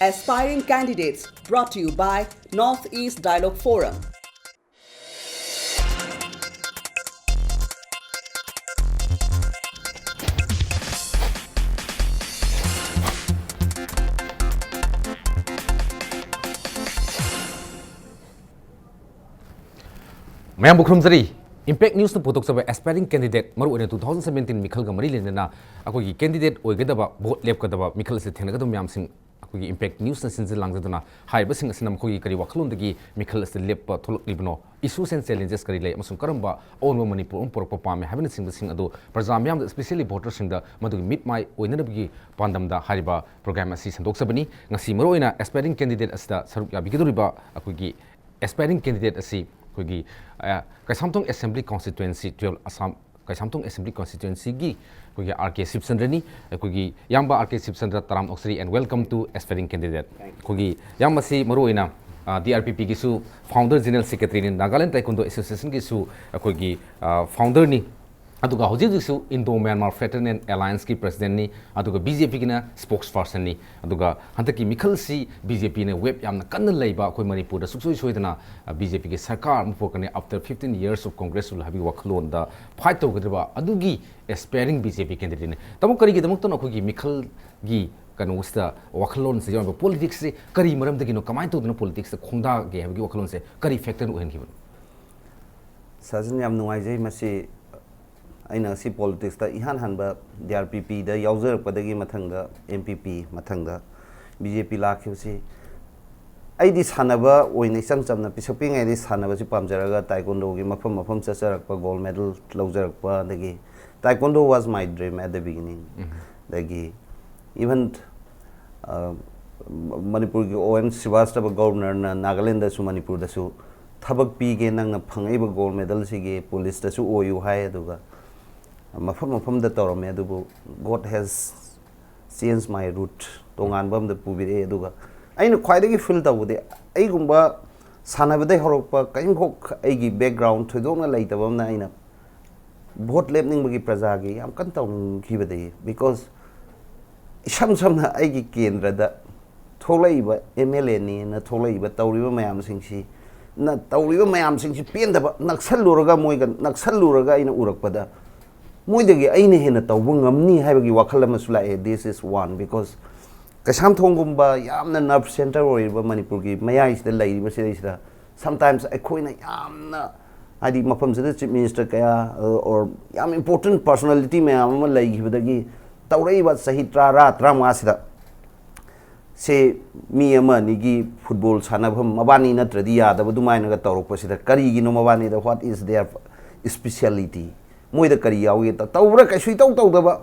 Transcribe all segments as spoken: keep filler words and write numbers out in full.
Aspiring Candidates, brought to you by Northeast Dialogue Forum. ꯃꯌꯥꯝꯕꯨ ꯈꯨꯔꯨꯝꯖꯔꯤ꯫ Impact Newsꯅ ꯄꯨꯊꯣꯛꯆꯕ Aspiring Candidate, ꯃꯔꯨꯑꯣꯏꯅ two thousand seventeen ꯃꯤꯈꯜꯒ ꯃꯔꯤ ꯂꯩꯅꯅ ꯑꯩꯈꯣꯏꯒꯤ candidate ꯑꯣꯏꯒꯗꯕ, vote ꯂꯦꯞꯀꯗꯕ ꯃꯤꯈꯜ ꯑꯁꯤ ꯊꯦꯡꯅꯒꯗꯕ ꯃꯌꯥꯝꯁꯤꯡ ꯑꯩꯈꯣꯏꯒꯤ Impact Newsꯅ ꯁꯤꯟꯖ ꯂꯥꯡꯖꯗꯨꯅ ꯍꯥꯏꯔꯤꯕꯁꯤꯡ ꯑꯁꯤꯅ ꯃꯈꯣꯏꯒꯤ ꯀꯔꯤ ꯋꯥꯈꯜꯂꯣꯟꯗꯒꯤ ꯃꯤꯈꯜ ꯑꯁꯤꯗ ꯂꯦꯞꯄ ꯊꯣꯛꯂꯛꯂꯤꯕꯅꯣ, issues and challenges ꯀꯔꯤ ꯂꯩ ꯑꯃꯁꯨꯡ ꯀꯔꯝꯕ ꯑꯑꯣꯟꯕ ꯃꯅꯤꯄꯨꯔ ꯑꯃ ꯄꯨꯔꯛꯄ ꯄꯥꯝꯃꯤ ꯍꯥꯏꯕꯅꯆꯤꯡꯕꯁꯤꯡ ꯑꯗꯨ ꯄ꯭ꯔꯖꯥ ꯃꯤꯌꯥꯝꯗ, especially voterꯁꯤꯡꯗ ꯃꯗꯨꯒꯤ ꯃꯤꯠ ꯃꯥꯏ ꯑꯣꯏꯅꯅꯕꯒꯤ ꯄꯥꯟꯗꯝꯗ ꯍꯥꯏꯔꯤꯕ program ꯑꯁꯤ ꯁꯟꯗꯣꯛꯆꯕꯅꯤ꯫ ꯉꯁꯤ ꯃꯔꯨꯑꯣꯏꯅ Aspiring Candidate ꯑꯁꯤꯗ ꯁꯔꯨꯛ ꯌꯥꯕꯤꯒꯗꯧꯔꯤꯕ ꯑꯩꯈꯣꯏꯒꯤ Aspiring Candidate ꯑꯁꯤ ꯑꯩꯈꯣꯏꯒꯤ, ꯑ, Keishamthong Assembly Constituency twelve, Assam Keishamthong Assembly Constituencyꯒꯤ ꯑꯩꯈꯣꯏꯒꯤ R K ꯁꯤꯕꯆꯟꯗ꯭ꯔꯅꯤ꯫ ꯑꯩꯈꯣꯏꯒꯤ ꯏꯌꯥꯝꯕ R K ꯁꯤꯕꯆꯟꯗ꯭ꯔ, ꯇꯔꯥꯝ ꯑꯣꯛꯆꯔꯤ and welcome to Aspiring Candidate꯫ ꯑꯩꯈꯣꯏꯒꯤ ꯏꯌꯥꯝꯕꯁꯤ ꯃꯔꯨꯑꯣꯏꯅ, ꯑ, D R P Pꯒꯤꯁꯨ Founder General Secretaryꯅꯤ, Nagaland Taekwondo Associationꯒꯤꯁꯨ ꯑꯩꯈꯣꯏꯒꯤ, ꯑ, founderꯅꯤ꯫ ꯑꯗꯨꯒ ꯍꯧꯖꯤꯛ ꯍꯧꯖꯤꯛꯁꯨ Indo Myanmar Fraternal Allianceꯀꯤ presidentꯅꯤ, ꯑꯗꯨꯒ BJPꯒꯤꯅ spokespersonꯅꯤ꯫ ꯑꯗꯨꯒ ꯍꯟꯗꯛꯀꯤ ꯃꯤꯈꯜꯁꯤ BJPꯅ wave ꯌꯥꯝꯅ ꯀꯟꯅ ꯂꯩꯕ, ꯑꯩꯈꯣꯏ ꯃꯅꯤꯄꯨꯔꯗ ꯁꯨꯡꯁꯣꯏ ꯁꯣꯏꯗꯅ, ꯑ, BJPꯒꯤ ꯁꯔꯀꯥꯔ ꯑꯃ ꯄꯨꯔꯛꯀꯅꯤ, after fifteen years of Congress rule ꯍꯥꯏꯕꯒꯤ ꯋꯥꯈꯜꯂꯣꯟꯗ fight ꯇꯧꯒꯗꯕ ꯑꯗꯨꯒꯤ aspiring BJP candidateꯅꯤ꯫ ꯇꯥꯃꯣ, ꯀꯔꯤꯒꯤꯗꯃꯛꯇꯅꯣ ꯑꯩꯈꯣꯏꯒꯤ ꯃꯤꯈꯜꯒꯤ ꯀꯩꯅꯣꯁꯤꯗ ꯋꯥꯈꯜꯂꯣꯟꯁꯦ ꯌꯥꯎꯔꯤꯕ? Politicsꯁꯦ ꯀꯔꯤ ꯃꯔꯝꯗꯒꯤꯅꯣ, ꯀꯃꯥꯏꯅ ꯇꯧꯗꯅ politicsꯇ ꯈꯣꯡꯗꯥꯒꯦ ꯍꯥꯏꯕꯒꯤ ꯋꯥꯈꯜꯂꯣꯟꯁꯦ ꯀꯔꯤ factorꯅ ꯑꯣꯏꯍꯟꯈꯤꯕꯅꯣ? ꯁꯥꯖꯟ, ꯌꯥꯝ ꯅꯨꯡꯉꯥꯏꯖꯩ꯫ ꯃꯁꯤ ꯑꯩꯅ ꯉꯁꯤ politicsꯇ ꯏꯍꯥꯟ ꯍꯥꯟꯕ DRPPꯗ ꯌꯥꯎꯖꯔꯛꯄꯗꯒꯤ ꯃꯊꯪꯗ NPP, ꯃꯊꯪꯗ BJP ꯂꯥꯛꯈꯤꯕꯁꯤ꯫ ꯑꯩꯗꯤ ꯁꯥꯟꯅꯕ ꯑꯣꯏꯅ ꯏꯆꯝ ꯆꯝꯅ ꯄꯤꯁꯛ ꯄꯤꯛꯏꯉꯩꯗꯒꯤ ꯁꯥꯟꯅꯕꯁꯤ ꯄꯥꯝꯖꯔꯒ Taekwondoꯒꯤ ꯃꯐꯝ ꯃꯐꯝ ꯆꯠꯆꯔꯛꯄ, gold medal ꯂꯧꯖꯔꯛꯄ, ꯑꯗꯒꯤ Taekwondo was my dream at the beginning꯫ ꯑꯗꯒꯤ even, ꯑ, ꯃꯅꯤꯄꯨꯔꯒꯤ O N ꯁ꯭ꯔꯤꯕꯥꯁꯇꯕ governorꯅ ꯅꯥꯒꯥꯂꯦꯟꯗꯁꯨ ꯃꯅꯤꯄꯨꯔꯗꯁꯨ ꯊꯕꯛ ꯄꯤꯒꯦ, ꯅꯪꯅ ꯐꯪꯉꯛꯏꯕ gold medalꯁꯤꯒꯤ policeꯇꯁꯨ ꯑꯣꯏꯌꯨ ꯍꯥꯏ꯫ ꯑꯗꯨꯒ ꯃꯐꯝ ꯃꯐꯝꯗ ꯇꯧꯔꯝꯃꯦ, ꯑꯗꯨꯕꯨ God has changed my route, ꯇꯣꯉꯥꯟꯕ ꯑꯃꯗ ꯄꯨꯕꯤꯔꯛꯑꯦ꯫ ꯑꯗꯨꯒ ꯑꯩꯅ ꯈ꯭ꯋꯥꯏꯗꯒꯤ feel ꯇꯧꯕꯗꯤ, ꯑꯩꯒꯨꯝꯕ ꯁꯥꯟꯅꯕꯗꯩ ꯍꯧꯔꯛꯄ, ꯀꯔꯤꯝꯐꯥꯎ ꯑꯩꯒꯤ background ꯊꯣꯏꯗꯣꯛꯅ ꯂꯩꯇꯕ ꯑꯃꯅ ꯑꯩꯅ vote ꯂꯦꯞꯅꯤꯡꯕꯒꯤ ꯄ꯭ꯔꯖꯥꯒꯤ ꯌꯥꯝ ꯀꯟꯅ ꯇꯧꯅꯤꯡꯈꯤꯕꯗꯒꯤ, because ꯏꯁꯝ ꯁꯝꯅ ꯑꯩꯒꯤ ꯀꯦꯟꯗ꯭ꯔꯗ ꯊꯣꯛꯂꯛꯏꯕ ꯑꯦꯝ ꯑꯦꯜ ꯑꯦꯅꯦꯅ ꯊꯣꯛꯂꯛꯏꯕ ꯇꯧꯔꯤꯕ ꯃꯌꯥꯝꯁꯤꯡꯁꯤ, ꯅ ꯇꯧꯔꯤꯕ ꯃꯌꯥꯝꯁꯤꯡꯁꯤ ꯄꯦꯟꯗꯕ, ꯅꯛꯁꯜꯂꯨꯔꯒ, ꯃꯣꯏꯒ ꯅꯛꯁꯜꯂꯨꯔꯒ ꯑꯩꯅ ꯎꯔꯛꯄꯗ, ꯃꯣꯏꯗꯒꯤ ꯑꯩꯅ ꯍꯦꯟꯅ ꯇꯧꯕ ꯉꯝꯅꯤ ꯍꯥꯏꯕꯒꯤ ꯋꯥꯈꯜ ꯑꯃꯁꯨ ꯂꯥꯛꯑꯦ꯫ This is one, because ꯀꯩꯁꯥꯝꯊꯣꯡꯒꯨꯝꯕ ꯌꯥꯝꯅ ꯅꯔꯚ ꯁꯦꯟꯇꯔ ꯑꯣꯏꯔꯤꯕ ꯃꯅꯤꯄꯨꯔꯒꯤ ꯃꯌꯥꯏꯁꯤꯗ ꯂꯩꯔꯤꯕ ꯁꯤꯗꯩꯁꯤꯗ, sometimes ꯑꯩꯈꯣꯏꯅ ꯌꯥꯝꯅ, ꯍꯥꯏꯗꯤ, ꯃꯐꯝꯁꯤꯗ ꯆꯤꯐ ꯃꯤꯅꯤꯁꯇꯔ ꯀꯌꯥ, ꯑ, or ꯌꯥꯝ ꯏꯝꯄꯣꯔꯇꯦꯟ ꯄꯔꯁꯣꯅꯦꯂꯤꯇꯤ ꯃꯌꯥꯝ ꯑꯃ ꯂꯩꯈꯤꯕꯗꯒꯤ, ꯇꯧꯔꯛꯏꯕ ꯆꯍꯤ ꯇꯔꯥ, ꯇꯔꯥꯃꯉꯥꯁꯤꯗ ꯁꯦ, ꯃꯤ ꯑꯃ ꯑꯅꯤꯒꯤ ꯐꯨꯠꯕꯣꯜ ꯁꯥꯟꯅꯐꯝ, ꯃꯕꯥꯅꯤ ꯅꯠꯇ꯭ꯔꯗꯤ ꯌꯥꯗꯕ ꯑꯗꯨꯃꯥꯏꯅꯒ ꯇꯧꯔꯛꯄꯁꯤꯗ, ꯀꯔꯤꯒꯤꯅꯣ ꯃꯕꯥꯅꯤꯗ? What is their speciality? ꯃꯣꯏꯗ ꯀꯔꯤ ꯌꯥꯎꯒꯦ? ꯇ-, ꯇꯧꯕ꯭ꯔꯥ? ꯀꯩꯁꯨ ꯏꯇꯧ ꯇꯧꯗꯕ꯫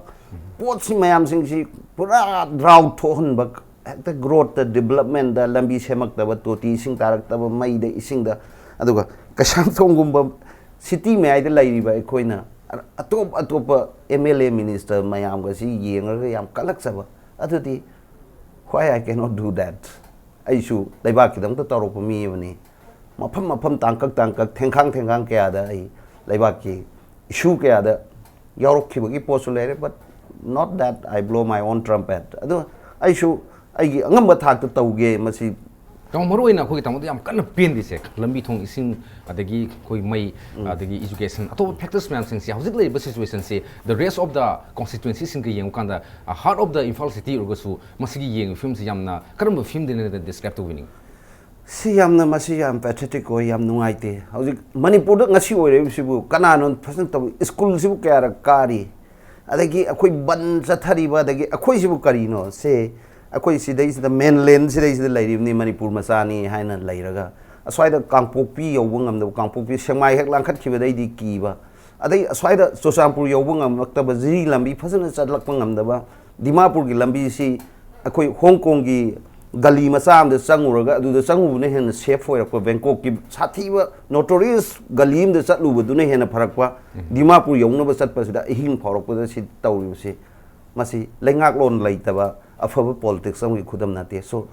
ꯄꯣꯠꯁꯤ, ꯃꯌꯥꯝꯁꯤꯡꯁꯤ ꯄꯨꯔꯥ ꯗ꯭ꯔꯥꯎꯠ ꯊꯣꯛꯍꯟꯕ, ꯍꯦꯛꯇ ꯒ꯭ꯔꯣꯠꯇ, ꯗꯤꯕꯂꯞꯃꯦꯟꯗ, ꯂꯝꯕꯤ ꯁꯦꯝꯃꯛꯇꯕ, ꯇꯣꯇꯤ ꯏꯁꯤꯡ ꯇꯥꯔꯛꯇꯕ, ꯃꯩꯗ, ꯏꯁꯤꯡꯗ꯫ ꯑꯗꯨꯒ ꯀꯩꯁꯥꯝꯊꯣꯡꯒꯨꯝꯕ ꯁꯤꯇꯤ ꯃꯌꯥꯏꯗ ꯂꯩꯔꯤꯕ ꯑꯩꯈꯣꯏꯅ ꯑꯇꯣꯞ ꯑꯇꯣꯞꯄ ꯑꯦꯝ ꯑꯦꯜ ꯑꯦ, ꯃꯤꯅꯤꯁꯇꯔ ꯃꯌꯥꯝꯒꯁꯤ ꯌꯦꯡꯉꯒ ꯌꯥꯝ ꯀꯜꯂꯛꯆꯕ꯫ ꯑꯗꯨꯗꯤ, why I cannot do that? ꯑꯩꯁꯨ ꯂꯩꯕꯥꯛꯀꯤꯗꯃꯛꯇ ꯇꯧꯔꯛꯄ ꯃꯤ ꯑꯃꯅꯤ꯫ ꯃꯐꯝ ꯃꯐꯝ, ꯇꯥꯡꯀꯛ ꯇꯥꯡꯀꯛ, ꯊꯦꯡꯈꯥꯡ ꯊꯦꯡꯈꯥꯡ ꯀꯌꯥꯗ ꯑꯩ ꯂꯩꯕꯥꯛꯀꯤ ꯏꯁꯨ ꯀꯌꯥꯗ ꯌꯥꯎꯔꯛꯈꯤꯕꯒꯤ ꯄꯣꯠꯁꯨ ꯂꯩꯔꯦ, but not that I blow my own trumpet. ꯑꯗꯣ ꯑꯩꯁꯨ ꯑꯩꯒꯤ ꯑꯉꯝꯕ ꯊꯥꯛꯇ ꯇꯧꯒꯦ ꯃꯁꯤ꯫ ꯇꯥꯃꯣ, ꯃꯔꯨ ꯑꯣꯏꯅ ꯑꯩꯈꯣꯏꯒꯤ ꯇꯥꯃꯣꯗ ꯌꯥꯝ ꯀꯟꯅ ꯄꯦꯟꯗ꯭ꯔꯤꯁꯦ, ꯂꯝꯕꯤ ꯊꯣꯡ, ꯏꯁꯤꯡ, ꯑꯗꯒꯤ ꯑꯩꯈꯣꯏ ꯃꯩ, ꯑꯗꯒꯤ ꯏꯖꯨꯀꯦꯁꯟ, ꯑꯇꯣꯞꯄ ꯐꯦꯛꯇꯔꯁ ꯃꯌꯥꯝꯁꯤꯡꯁꯦ, ꯍꯧꯖꯤꯛ ꯂꯩꯔꯤꯕ ꯁꯤꯆꯨꯋꯦꯁꯟꯁꯦ, the rest of the constituencyꯁꯤꯡꯒ ꯌꯦꯡꯉꯨꯀꯥꯟꯗ, heart of the Imphal city ꯑꯣꯏꯔꯒꯁꯨ, ꯃꯁꯤꯒꯤ ꯌꯦꯡꯉꯤꯕ ꯐꯤꯕꯝꯁꯤ ꯌꯥꯝꯅ ꯀꯔꯝꯕ ꯐꯤꯕꯝꯗꯅ ꯗꯤꯁꯀ꯭ꯔꯥꯏꯕ ꯇꯧꯕꯤꯅꯤꯡꯉꯤ? ꯁꯤ ꯌꯥꯝꯅ, ꯃꯁꯤ ꯌꯥꯝ ꯄꯦꯊꯦꯇꯤꯛ ꯑꯣꯏ, ꯌꯥꯝ ꯅꯨꯡꯉꯥꯏꯇꯦ꯫ ꯍꯧꯖꯤꯛ ꯃꯅꯤꯄꯨꯔꯗ ꯉꯁꯤ ꯑꯣꯏꯔꯛꯏꯕꯁꯤꯕꯨ ꯀꯅꯥꯅꯣ ꯐꯖꯅ ꯇꯧꯏ? ꯁ꯭ꯀꯨꯜꯁꯤꯕꯨ ꯀꯌꯥꯔꯛ ꯀꯥꯔꯤ? ꯑꯗꯒꯤ ꯑꯩꯈꯣꯏ ꯕꯟ ꯆꯠꯊꯔꯤꯕ, ꯑꯗꯒꯤ ꯑꯩꯈꯣꯏꯁꯤꯕꯨ ꯀꯔꯤꯅꯣ? ꯁꯦ, ꯑꯩꯈꯣꯏ ꯁꯤꯗꯩꯁꯤꯗ, ꯃꯦꯟꯂꯦꯟ ꯁꯤꯗꯩꯁꯤꯗ ꯂꯩꯔꯤꯕꯅꯤ, ꯃꯅꯤꯄꯨꯔ ꯃꯆꯥꯅꯤ ꯍꯥꯏꯅ ꯂꯩꯔꯒ, ꯑꯁ꯭ꯋꯥꯏꯗ ꯀꯥꯡꯄꯣꯛꯄꯤ ꯌꯧꯕ ꯉꯝꯗꯕ, ꯀꯥꯡꯄꯣꯛꯄꯤ ꯁꯦꯛꯃꯥꯏ ꯍꯦꯛ ꯂꯥꯟꯈꯠꯈꯤꯕꯗꯩꯗꯤ ꯀꯤꯕ, ꯑꯗꯩ ꯑꯁ꯭ꯋꯥꯏꯗ ꯆꯨꯔꯆꯥꯟꯄꯨꯔ ꯌꯧꯕ ꯉꯝꯃꯛꯇꯕ, ꯖꯤꯔꯤ ꯂꯝꯕꯤ ꯐꯖꯅ ꯆꯠꯂꯛꯄ ꯉꯝꯗꯕ, ꯗꯤꯃꯥꯄꯨꯔꯒꯤ ꯂꯝꯕꯤꯁꯤ ꯑꯩꯈꯣꯏ ꯍꯣꯡ ꯀꯣꯡꯒꯤ ꯒꯂꯤ ꯃꯆꯥ ꯑꯃꯗ ꯆꯪꯉꯨꯔꯒ, ꯑꯗꯨꯗ ꯆꯪꯉꯨꯕꯅ ꯍꯦꯟꯅ ꯁꯦꯐ ꯑꯣꯏꯔꯛꯄ, ꯕꯦꯡꯀꯣꯛꯀꯤ ꯁꯥꯊꯤꯕ ꯅꯣꯇꯣꯔꯤꯌꯁ ꯒꯂꯤ ꯑꯃꯗ ꯆꯠꯂꯨꯕꯗꯨꯅ ꯍꯦꯟꯅ ꯐꯔꯛꯄ, ꯗꯤꯃꯥꯄꯨꯔ ꯌꯧꯅꯕ ꯆꯠꯄꯁꯤꯗ ꯑꯍꯤꯡ ꯐꯥꯎꯔꯛꯄꯗ ꯁꯤ ꯇꯧꯔꯤꯕꯁꯤ, ꯃꯁꯤ ꯂꯩꯉꯥꯛꯂꯣꯟ ꯂꯩꯇꯕ ꯑꯐꯕ ꯄꯣꯂꯤꯇꯤꯛꯁ ꯑꯃꯒꯤ ꯈꯨꯗꯝ ꯅꯠꯇꯦ꯫ So,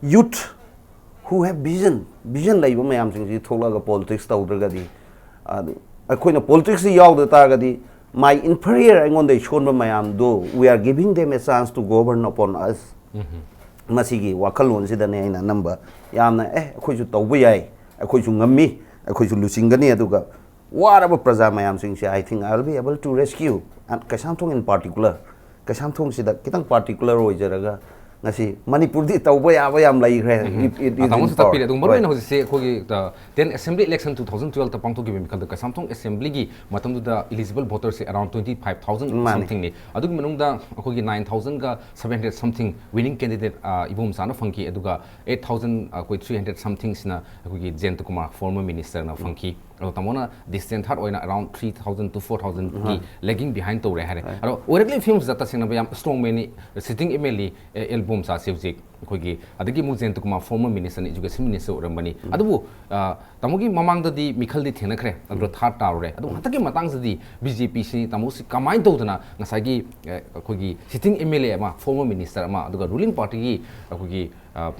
youth who have vision, vision ꯂꯩꯕ ꯃꯌꯥꯝꯁꯤꯡꯁꯤ ꯊꯣꯛꯂꯛꯑꯒ ꯄꯣꯂꯤꯇꯤꯛꯁ ꯇꯧꯗ꯭ꯔꯒꯗꯤ, ꯑꯗꯨ, ꯑꯩꯈꯣꯏꯅ ꯄꯣꯂꯤꯇꯤꯛꯁꯁꯤ ꯌꯥꯎꯗ ꯇꯥꯔꯒꯗꯤ, my inferior, ꯑꯩꯉꯣꯟꯗ ꯁꯣꯟꯕ ꯃꯌꯥꯝꯗꯣ, we are giving them a chance to govern upon us. ꯃꯁꯤꯒꯤ ꯋꯥꯈꯜꯂꯣꯟꯁꯤꯗꯅꯦ ꯑꯩꯅ ꯑꯅꯝꯕ ꯌꯥꯝꯅ, ꯑꯦ, ꯑꯩꯈꯣꯏꯁꯨ ꯇꯧꯕ ꯌꯥꯏ, ꯑꯩꯈꯣꯏꯁꯨ ꯉꯝꯃꯤ, ꯑꯩꯈꯣꯏꯁꯨ ꯂꯨꯆꯤꯡꯒꯅꯤ, ꯑꯗꯨꯒ ꯋꯥꯔꯕ ꯄ꯭ꯔꯖꯥ ꯃꯌꯥꯝꯁꯤꯡꯁꯦ, I think I will be able to rescue, and Keishamthong in particular, ꯀꯩꯁꯥꯝꯊꯣꯡꯁꯤꯗ ꯈꯤꯇꯪ particular ꯑꯣꯏꯖꯔꯒ, ꯉꯁꯤ ꯃꯅꯤꯄꯨꯔꯗꯤ ꯇꯧꯕ ꯌꯥꯕ ꯌꯥꯝ ꯂꯩꯈ꯭ꯔꯦ꯫ If it is ꯇꯥꯃꯣꯁꯨ in power. ꯇꯥꯛꯄꯤꯔꯦ꯫ ꯑꯗꯨꯒ ꯃꯔꯨ ꯍꯣꯏ꯫ ꯑꯣꯏꯅ ꯍꯧꯖꯤꯛꯁꯦ ꯑꯩꯈꯣꯏꯒꯤ, ꯑ, ten assembly election two thousand twelve ꯇ ꯄꯥꯡꯊꯣꯛꯈꯤꯕ ꯃꯤꯈꯜꯗ ꯀꯩꯁꯥꯝꯊꯣꯡ assembly ꯒꯤ ꯃꯇꯝꯗꯨꯗ eligible voters ꯁꯦ around twenty five thousand ꯃꯥꯅꯤ꯫ Something ꯅꯤ꯫ ꯑꯗꯨꯒꯤ ꯃꯅꯨꯡꯗ ꯑꯩꯈꯣꯏꯒꯤ nine thousand ꯒ seven hundred something winning candidate, ꯑ, ꯏꯕꯣꯝꯆꯥꯅ ꯐꯪꯈꯤ, ꯑꯗꯨꯒ eight thousand, ꯑꯩꯈꯣꯏ three hundred something ꯁꯤꯅ ꯑꯩꯈꯣꯏꯒꯤ ꯖꯌꯟꯇ ꯀꯨꯃꯥꯔ former minister ꯅ ꯐꯪꯈꯤ꯫ ꯑꯗꯣ ꯇꯥꯃꯣꯅ distant third ꯑꯣꯏꯅ around three thousand to four thousand ꯒꯤ ꯍꯣꯏ꯫ Lagging behind ꯇꯧꯔꯦ ꯍꯥꯏꯔꯦ꯫ ꯍꯣꯏ꯫ ꯑꯗꯣ ꯑꯣꯏꯔꯛꯂꯤꯕ ꯐꯤꯕꯝꯁꯤꯗ ꯇꯁꯦꯡꯅ ꯌꯥꯝ strong man ꯅꯤ, sitting M L A L ꯕꯣꯝꯆꯥꯁꯦ ꯍꯧꯖꯤꯛ ꯑꯩꯈꯣꯏꯒꯤ, ꯑꯗꯒꯤ ꯑꯃꯨꯛ ꯖꯌꯟꯇ ꯀꯨꯃꯥꯔ former minister ꯅ education minister ꯑꯣꯏꯔꯝꯕꯅꯤ꯫ ꯎꯝ꯫ ꯑꯗꯨꯕꯨ, ꯑ, ꯇꯥꯃꯣꯒꯤ ꯃꯃꯥꯡꯗꯗꯤ ꯃꯤꯈꯜꯗꯤ ꯊꯦꯡꯅꯈ꯭ꯔꯦ, ꯑꯗꯨꯒ ꯎꯝ꯫ Third ꯇꯥꯔꯨꯔꯦ꯫ ꯑꯗꯨꯕꯨ ꯍꯟꯗꯛꯀꯤ ꯃꯇꯥꯡꯁꯤꯗꯤ B J P ꯁꯤ ꯇꯥꯃꯣꯁꯤ ꯀꯃꯥꯏꯅ ꯇꯧꯗꯅ ꯉꯁꯥꯏꯒꯤ, ꯑ, ꯑꯩꯈꯣꯏꯒꯤ sitting M L A ꯑꯃ, former minister ꯑꯃ, ꯑꯗꯨꯒ ruling party ꯒꯤ ꯑꯩꯈꯣꯏꯒꯤ, ꯑ,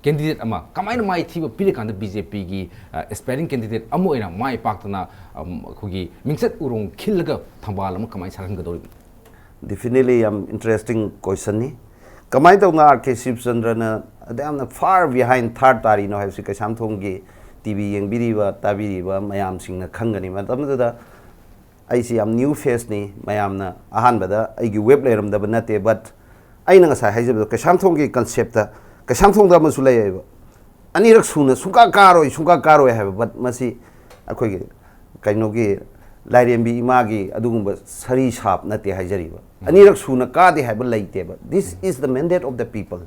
candidate ꯑꯃ ꯀꯃꯥꯏꯅ ꯃꯥꯏꯊꯤꯕ ꯄꯤꯔꯀꯥꯟꯗ B J P ꯒꯤ, ꯑ, aspiring candidate ꯑꯃ ꯑꯣꯏꯅ ꯃꯥꯏ ꯄꯥꯛꯇꯅ, ꯑꯝ, ꯑꯩꯈꯣꯏꯒꯤ ꯃꯤꯡꯆꯠ ꯎꯔꯣꯡ ꯈꯤꯜꯂꯒ ꯊꯝꯕꯥꯜ ꯑꯃ ꯀꯃꯥꯏꯅ ꯁꯥꯠꯍꯟꯒꯗꯧꯔꯤꯕꯅꯣ? Definitely ꯌꯥꯝ interesting question ꯅꯤ꯫ ꯀꯃꯥꯏꯅ ꯇꯧꯅ R K ꯁꯤꯕꯆꯟꯗ꯭ꯔꯅ ꯑꯗꯨ ꯌꯥꯝꯅ far behind third ꯇꯥꯔꯤꯅꯣ ꯍꯥꯏꯕꯁꯤ ꯀꯩꯁꯥꯝꯊꯣꯡꯒꯤ T V ꯌꯦꯡꯕꯤꯔꯤꯕ, ꯇꯥꯕꯤꯔꯤꯕ ꯃꯌꯥꯝꯁꯤꯡꯅ ꯈꯪꯒꯅꯤ꯫ ꯃꯇꯝꯗꯨꯗ ꯑꯩꯁꯤ ꯌꯥꯝ new face ꯅꯤ, ꯃꯌꯥꯝꯅ ꯑꯍꯥꯟꯕꯗ ꯑꯩꯒꯤ wave ꯂꯩꯔꯝꯗꯕ ꯅꯠꯇꯦ, but ꯑꯩꯅ ꯉꯁꯥꯏ ꯍꯥꯏꯖꯕꯗꯣ ꯀꯩꯁꯥꯝꯊꯣꯡꯒꯤ concept ꯇ, ꯀꯩꯁꯥꯝꯊꯣꯡꯗ ꯑꯃꯁꯨ ꯂꯩꯌꯦꯕ, ꯑꯅꯤꯔꯛ ꯁꯨꯅ ꯁꯨꯡꯀꯥ ꯀꯥꯔꯣꯏ, ꯁꯨꯡꯀꯥ ꯀꯥꯔꯣꯏ ꯍꯥꯏꯕ, but ꯃꯁꯤ ꯑꯩꯈꯣꯏꯒꯤ ꯀꯩꯅꯣꯒꯤ ꯂꯥꯏꯔꯦꯝꯕꯤ ꯏꯃꯥꯒꯤ ꯑꯗꯨꯒꯨꯝꯕ ꯁꯔꯤ ꯁꯥꯞ ꯅꯠꯇꯦ ꯍꯥꯏꯖꯔꯤꯕ꯫ ꯑꯅꯤꯔꯛ ꯁꯨꯅ ꯀꯥꯗꯦ ꯍꯥꯏꯕ ꯂꯩꯇꯦꯕ꯫ This is the mandate of the people꯫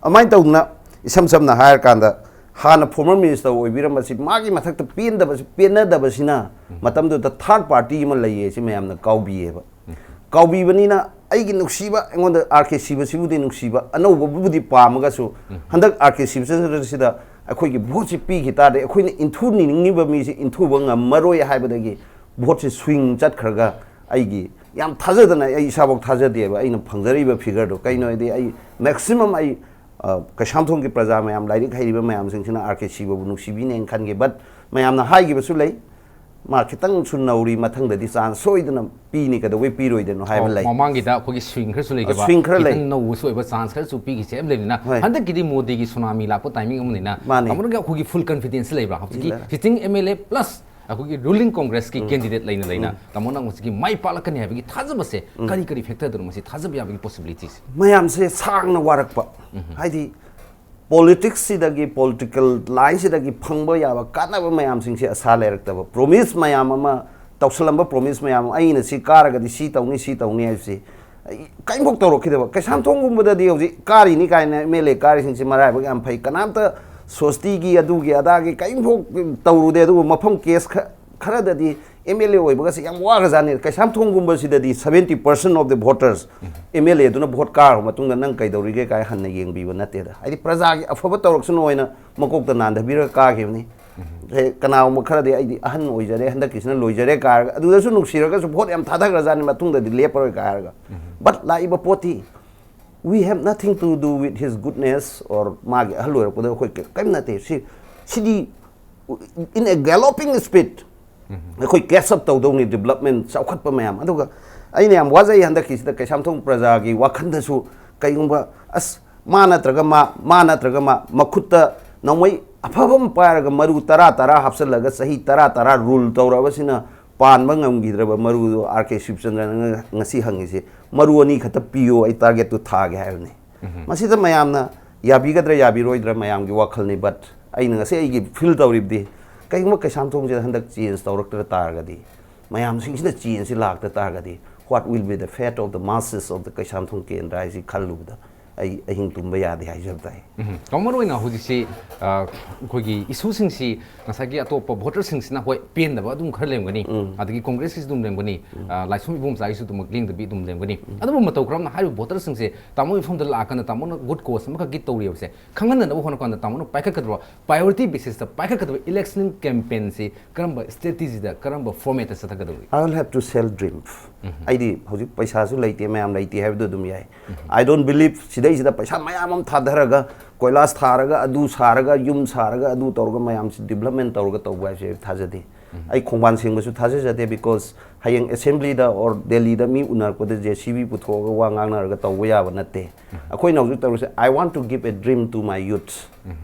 ꯑꯗꯨꯃꯥꯏꯅ ꯇꯧꯗꯅ, ꯏꯁꯝ ꯁꯝꯅ ꯍꯥꯏꯔꯀꯥꯟꯗ, ꯍꯥꯟꯅ former minister ꯑꯣꯏꯕꯤꯔꯝꯕꯁꯤ ꯃꯥꯒꯤ ꯃꯊꯛꯇ ꯄꯦꯟꯗꯕꯁꯤ, ꯄꯦꯟꯅꯗꯕꯁꯤꯅ ꯃꯇꯝꯗꯨꯗ third party ꯑꯃ ꯂꯩꯌꯦ ꯁꯤ ꯃꯌꯥꯝꯅ ꯀꯥꯎꯕꯤꯌꯦꯕ꯫ ꯀꯥꯎꯕꯤꯕꯅꯤꯅ ꯑꯩꯒꯤ ꯅꯨꯡꯁꯤꯕ, ꯑꯩꯉꯣꯟꯗ R K ꯁꯤꯕꯁꯤꯕꯨꯗꯤ ꯅꯨꯡꯁꯤꯕ, ꯑꯅꯧꯕꯕꯨꯗꯤ ꯄꯥꯝꯃꯒꯁꯨ, ꯎꯝ꯫ ꯍꯟꯗꯛ R K ꯁꯤꯕꯁꯤꯗ ꯑꯩꯈꯣꯏꯒꯤ vote ꯁꯤ ꯄꯤꯈꯤ ꯇꯥꯔꯗꯤ ꯑꯩꯈꯣꯏꯅ ꯏꯟꯊꯨꯅꯤꯡꯉꯤꯕ ꯃꯤꯁꯤ ꯏꯟꯊꯨꯕ ꯉꯝꯃꯔꯣꯏ ꯍꯥꯏꯕꯗꯒꯤ vote ꯁꯤ swing ꯆꯠꯈ꯭ꯔꯒ ꯑꯩꯒꯤ ꯌꯥꯝ ꯊꯥꯖꯗꯅ, ꯑꯩ ꯏꯁꯥꯐꯥꯎ ꯊꯥꯖꯗꯦꯕ ꯑꯩꯅ ꯐꯪꯖꯔꯤꯕ figure ꯗꯣ꯫ ꯀꯩꯅꯣ ꯍꯥꯏꯗꯤ ꯑꯩ maximum ꯑꯩ, ꯑ, ꯀꯩꯁꯥꯝꯊꯣꯡꯒꯤ ꯄ꯭ꯔꯖꯥ ꯃꯌꯥꯝ, ꯂꯥꯏꯔꯤꯛ ꯍꯩꯔꯤꯕ ꯃꯌꯥꯝꯁꯤꯡꯁꯤꯅ R K ꯁꯤꯕꯕꯨ ꯅꯨꯡꯁꯤꯕꯤꯅꯦꯅ ꯈꯟꯒꯦ, but ꯃꯌꯥꯝꯅ ꯍꯥꯏꯈꯤꯕꯁꯨ ꯂꯩ꯫ ꯃꯥ ꯈꯤꯇꯪꯁꯨ ꯅꯧꯔꯤ, ꯃꯊꯪꯗꯗꯤ ꯆꯥꯟꯁ ꯁꯣꯏꯗꯅ ꯄꯤꯅꯤ, ꯀꯩꯗꯧꯕꯩ ꯄꯤꯔꯣꯏꯗꯣꯏꯅꯣ ꯍꯥꯏꯕ ꯂꯩ꯫ ꯃꯃꯥꯡꯒꯤꯗ ꯑꯩꯈꯣꯏꯒꯤ ꯁ꯭ꯋꯤꯡ ꯈꯔꯁꯨ ꯂꯩꯈꯤꯕ, ꯁ꯭ꯋꯤꯡ ꯈꯔ ꯂꯩ꯫ ꯈꯤꯇꯪ ꯅꯧꯕꯁꯨ ꯑꯣꯏꯕ ꯆꯥꯟꯁ ꯈꯔꯁꯨ ꯄꯤꯈꯤꯁꯦ ꯍꯥꯏꯕ ꯂꯩꯕꯅꯤꯅ, ꯍꯣꯏ꯫ ꯍꯟꯗꯛꯀꯤꯗꯤ ꯃꯣꯗꯤꯒꯤ ꯁꯨꯅꯥꯃꯤ ꯂꯥꯛꯄ ꯇꯥꯏꯃꯤꯡ ꯑꯃꯅꯤꯅ, ꯃꯥꯅꯦ꯫ ꯇꯥꯃꯣꯅꯒ ꯑꯩꯈꯣꯏꯒꯤ ꯐꯨꯜ ꯀꯟꯐꯤꯗꯦꯟꯁ ꯂꯩꯕ꯭ꯔꯥ ꯍꯧꯖꯤꯛꯀꯤ ꯂꯩ꯫ Sitting M L A plus ꯑꯩꯈꯣꯏꯒꯤ ꯔꯨꯂꯤꯡ ꯀꯣꯡꯒ꯭ꯔꯦꯁꯀꯤ ꯀꯦꯟꯗꯤꯗꯦꯠ ꯂꯩꯅ ꯂꯩꯅ ꯇꯥꯃꯣꯅ ꯍꯧꯖꯤꯛꯀꯤ ꯃꯥꯏ ꯄꯥꯛꯂꯛꯀꯅꯤ ꯍꯥꯏꯕꯒꯤ ꯊꯥꯖꯕꯁꯦ ꯀꯔꯤ ꯀꯔꯤ ꯐꯦꯛꯇꯔꯗꯅꯣ ꯃꯁꯤ ꯊꯥꯖꯕ ꯌꯥꯕꯒꯤ ꯄꯣꯁꯤꯕꯤꯂꯤꯇꯤꯁꯦ? ꯃꯌꯥꯝꯁꯦ ꯁꯥꯡꯅ ꯋꯥꯔꯛꯄ, ꯍꯥꯏꯗꯤ ꯄꯣꯂꯤꯇꯤꯛꯁꯁꯤꯗꯒꯤ, ꯄꯣꯂꯤꯇꯤꯀꯦꯜ ꯂꯥꯏꯟꯁꯤꯗꯒꯤ ꯐꯪꯕ ꯌꯥꯕ ꯀꯥꯟꯅꯕ ꯃꯌꯥꯝꯁꯤꯡꯁꯦ ꯑꯁꯥ ꯂꯩꯔꯛꯇꯕ, ꯄ꯭ꯔꯣꯃꯤꯁ ꯃꯌꯥꯝ ꯑꯃ, ꯇꯧꯁꯜꯂꯝꯕ ꯄ꯭ꯔꯣꯃꯤꯁ ꯃꯌꯥꯝ ꯑꯃ, ꯑꯩꯅ ꯁꯤ ꯀꯥꯔꯒꯗꯤ ꯁꯤ ꯇꯧꯅꯤ, ꯁꯤ ꯇꯧꯅꯤ ꯍꯥꯏꯕꯁꯤ ꯑꯩ ꯀꯔꯤꯝꯐꯥꯎ ꯇꯧꯔꯛꯈꯤꯗꯕ꯫ ꯀꯩꯁꯥꯝꯊꯣꯡꯒꯨꯝꯕꯗꯗꯤ ꯍꯧꯖꯤꯛ ꯀꯥꯔꯤꯅꯤ ꯀꯥꯏꯅ ꯑꯦꯝ ꯑꯦꯜ ꯑꯦ ꯀꯥꯔꯤꯁꯤꯡꯁꯤ ꯃꯔꯥꯏꯕꯛ ꯌꯥꯝ ꯐꯩ, ꯀꯅꯥꯝꯇ ꯁꯣꯁꯇꯤꯒꯤ ꯑꯗꯨꯒꯤ ꯑꯗꯥꯒꯤ ꯀꯔꯤꯝꯐꯥꯎ ꯇꯧꯔꯨꯗꯦ꯫ ꯑꯗꯨꯕꯨ ꯃꯐꯝ ꯀꯦꯁ ꯈ-, ꯈꯔꯗꯗꯤ ꯑꯦꯝ ꯑꯦꯜ ꯑꯦ ꯑꯣꯏꯕꯒꯁꯦ ꯌꯥꯝ ꯋꯥꯈ꯭ꯔꯖꯥꯠꯅꯤ꯫ ꯀꯩꯁꯥꯝꯊꯣꯡꯒꯨꯝꯕꯁꯤꯗꯗꯤ seventy percent of the voters M L ꯑꯦꯗꯨꯅ ꯚꯣꯠ ꯀꯥꯔꯕ ꯃꯇꯨꯡꯗ ꯅꯪ ꯀꯩꯗꯧꯔꯤꯒꯦ ꯀꯥꯏ ꯍꯟꯅ ꯌꯦꯡꯕꯤꯕ ꯅꯠꯇꯦꯗ꯫ ꯍꯥꯏꯗꯤ ꯄ꯭ꯔꯖꯥꯒꯤ ꯑꯐꯕ ꯇꯧꯔꯛꯁꯅꯨ ꯍꯥꯏꯅ ꯃꯀꯣꯛꯇ ꯅꯥꯟꯊꯕꯤꯔꯒ ꯀꯥꯈꯤꯕꯅꯤ꯫ ꯍꯦ, ꯀꯅꯥꯒꯨꯝꯕ ꯈꯔꯗꯤ ꯑꯩꯗꯤ ꯑꯍꯟ ꯑꯣꯏꯖꯔꯦ, ꯍꯟꯗꯛꯀꯤꯁꯤꯅ ꯂꯣꯏꯖꯔꯦ ꯀꯥꯏꯔꯒ, ꯑꯗꯨꯗꯁꯨ ꯅꯨꯡꯁꯤꯔꯒꯁꯨ ꯚꯣꯠ ꯌꯥꯝ ꯊꯥꯗꯈ꯭ꯔꯖꯥꯠꯅꯤ, ꯃꯇꯨꯡꯗꯗꯤ ꯂꯦꯞꯄꯔꯣꯏ ꯀꯥꯏꯔꯒ꯫ But ꯂꯥꯛꯏꯕ ꯄꯣꯠꯇꯤ, we have nothing to do with his goodness or ꯃꯥꯒꯤ ꯑꯍꯜ ꯑꯣꯏꯔꯛꯄꯗ ꯑꯩꯈꯣꯏ ꯀ-, ꯀꯔꯤꯝ ꯅꯠꯇꯦ꯫ ꯁꯤ, ꯁꯤꯗꯤ in a galloping speed ꯑꯩꯈꯣꯏ ꯀꯦꯆ ꯑꯞ ꯇꯧꯗꯧꯅꯤ, ꯗꯤꯕꯂꯞꯃꯦꯟ, ꯆꯥꯎꯈꯠꯄ ꯃꯌꯥꯝ꯫ ꯑꯗꯨꯒ ꯑꯩꯅ ꯌꯥꯝ ꯋꯥꯖꯩ ꯍꯟꯗꯛꯀꯤꯁꯤꯗ ꯀꯩꯁꯥꯝꯊꯣꯡ ꯄ꯭ꯔꯖꯥꯒꯤ ꯋꯥꯈꯜꯗꯁꯨ, ꯀꯩꯒꯨꯝꯕ ꯑꯁ ꯃꯥ ꯅꯠꯇ꯭ꯔꯒ ꯃꯥ, ꯃꯥ ꯅꯠꯇ꯭ꯔꯒ ꯃꯥ, ꯃꯈꯨꯠꯇ ꯅꯣꯡꯃꯩ ꯑꯐꯕ ꯑꯃ ꯄꯥꯏꯔꯒ ꯃꯔꯨ ꯇꯔꯥ ꯇꯔꯥ ꯍꯥꯞꯆꯤꯜꯂꯒ ꯆꯍꯤ ꯇꯔꯥ ꯇꯔꯥ ꯔꯨꯜ ꯇꯧꯔꯕꯁꯤꯅ ꯄꯥꯟꯕ ꯉꯝꯈꯤꯗ꯭ꯔꯕ ꯃꯔꯨꯗꯣ ꯑꯥꯔ ꯀꯦ ꯁꯤꯕꯆꯟꯗ꯭ꯔꯅ ꯉꯁꯤ ꯍꯪꯉꯤꯁꯤ, "ꯃꯔꯨ ꯑꯅꯤ ꯈꯛꯇ ꯄꯤꯌꯣ, ꯑꯩ ꯇꯥꯔꯒꯦꯠꯇꯨ ꯊꯥꯒꯦ" ꯍꯥꯏꯕꯅꯤ꯫ ꯃꯁꯤꯗ ꯃꯌꯥꯝꯅ ꯌꯥꯕꯤꯒꯗ꯭ꯔꯥ ꯌꯥꯕꯤꯔꯣꯏꯗ꯭ꯔꯥ ꯃꯌꯥꯝꯒꯤ ꯋꯥꯈꯜꯅꯤ, but ꯑꯩꯅ ꯉꯁꯤ ꯑꯩꯒꯤ ꯐꯤꯜ ꯇꯧꯔꯤꯕꯗꯤ, ꯀꯩꯒꯨꯝꯕ ꯀꯩꯁꯥꯝꯊꯣꯡꯁꯤꯗ ꯍꯟꯗꯛ ꯆꯦꯟꯖ ꯇꯧꯔꯛꯇ ꯇꯥꯔꯒꯗꯤ, ꯃꯌꯥꯝꯁꯤꯡꯁꯤꯗ ꯆꯦꯟꯖꯁꯤ ꯂꯥꯛꯇ ꯇꯥꯔꯒꯗꯤ, what will be the fate of the masses of the Keishamthong ꯀꯦꯟꯗ꯭ꯔ ꯍꯥꯏꯁꯤ ꯈꯜꯂꯨꯕꯗ ꯑꯩ ꯑꯍꯤꯡ ꯇꯨꯝꯕ ꯌꯥꯗꯦ ꯍꯥꯏꯖꯕ ꯇꯥꯏ꯫ ꯎꯝ꯫ ꯀꯃꯟ ꯑꯣꯏꯅ ꯍꯧꯖꯤꯛꯁꯤ, ꯑ, ꯑꯩꯈꯣꯏꯒꯤ ꯏꯁꯨꯁꯤꯡꯁꯤ ꯉꯁꯥꯏꯒꯤ ꯑꯇꯣꯞꯄ ꯚꯣꯇꯔꯁꯤꯡꯁꯤꯅ ꯍꯣꯏ ꯄꯦꯟꯗꯕ ꯑꯗꯨꯝ ꯈꯔ ꯂꯩꯔꯝꯒꯅꯤ, ꯑꯗꯒꯤ ꯀꯣꯡꯒ꯭ꯔꯦꯁꯀꯤꯁꯨ ꯑꯗꯨꯝ ꯂꯩꯔꯝꯒꯅꯤ, ꯑ, ꯂꯥꯏꯁ꯭ꯔꯝ ꯏꯕꯣꯝꯆꯥꯒꯤꯁꯨ ꯑꯗꯨꯃꯛ ꯂꯦꯡꯗꯕꯤ ꯑꯗꯨꯝ ꯂꯩꯔꯝꯒꯅꯤ꯫ ꯑꯗꯨꯕꯨ ꯃꯇꯧ ꯀꯔꯝꯅ ꯍꯥꯏꯔꯤꯕ ꯚꯣꯇꯔꯁꯤꯡꯁꯦ ꯇꯥꯃꯣ ꯃꯐꯝꯗ ꯂꯥꯛꯑꯀꯥꯟꯗ ꯇꯥꯃꯣꯅ ꯒꯨꯗ ꯀꯣꯁ ꯑꯃꯈꯛꯀꯤ ꯇꯧꯔꯤꯕꯁꯦ ꯈꯪꯍꯟꯅꯅꯕ ꯍꯣꯠꯅꯀꯥꯟꯗ ꯇꯥꯃꯣꯅ ꯄꯥꯏꯈꯠꯀꯗꯕ, ꯄ꯭ꯔꯥꯏꯌꯣꯔꯤꯇꯤ ꯕꯦꯁꯤꯁꯇ ꯄꯥꯏꯈꯠꯀꯗꯕ ꯏꯂꯦꯛꯁꯅꯦꯜ ꯀꯦꯝꯄꯦꯟꯁꯤ ꯀꯔꯝꯕ ꯁ꯭ꯇ꯭ꯔꯦꯇꯤꯖꯤꯗ, ꯀꯔꯝꯕ ꯐꯣꯔꯃꯦꯠꯇ ꯆꯠꯊꯒꯗꯧꯔꯤ? I will have to sell dream. ꯑꯩꯗꯤ ꯍꯧꯖꯤꯛ ꯄꯩꯁꯥꯁꯨ ꯂꯩꯇꯦ, ꯃꯌꯥꯝ ꯂꯩꯇꯦ ꯍꯥꯏꯕꯗꯨ ꯑꯗꯨꯝ ꯌꯥꯏ꯫ I don't believe ꯁꯤꯗꯩꯁꯤꯗ ꯄꯩꯁꯥ ꯃꯌꯥꯝ ꯑꯃ ꯊꯥꯗꯔꯒ, ꯀꯣꯏꯂꯥꯁ ꯊꯥꯔꯒ, ꯑꯗꯨ ꯁꯥꯔꯒ, ꯌꯨꯝ ꯁꯥꯔꯒ, ꯑꯗꯨ ꯇꯧꯔꯒ ꯃꯌꯥꯝꯁꯤ ꯗꯤꯕꯂꯞꯃꯦꯟ ꯇꯧꯔꯒ ꯇꯧꯕ ꯍꯥꯏꯕꯁꯦ ꯑꯩ ꯊꯥꯖꯗꯦ꯫ ꯑꯩ ꯈꯣꯡꯕꯥꯟ ꯁꯦꯡꯕꯁꯨ ꯊꯥꯖꯖꯗꯦ, because ꯍꯌꯦꯡ assembly the or Delhi the me ꯎꯅꯔꯛꯄꯗ JCB ꯄꯨꯊꯣꯛꯑꯒ ꯋꯥ ꯉꯥꯡꯅꯔꯒ ꯇꯧꯕ ꯌꯥꯕ ꯅꯠꯇꯦ꯫ ꯑꯩꯈꯣꯏꯅ ꯍꯧꯖꯤꯛ ꯇꯧꯔꯤꯁꯦ, "I want to give a dream to my youth."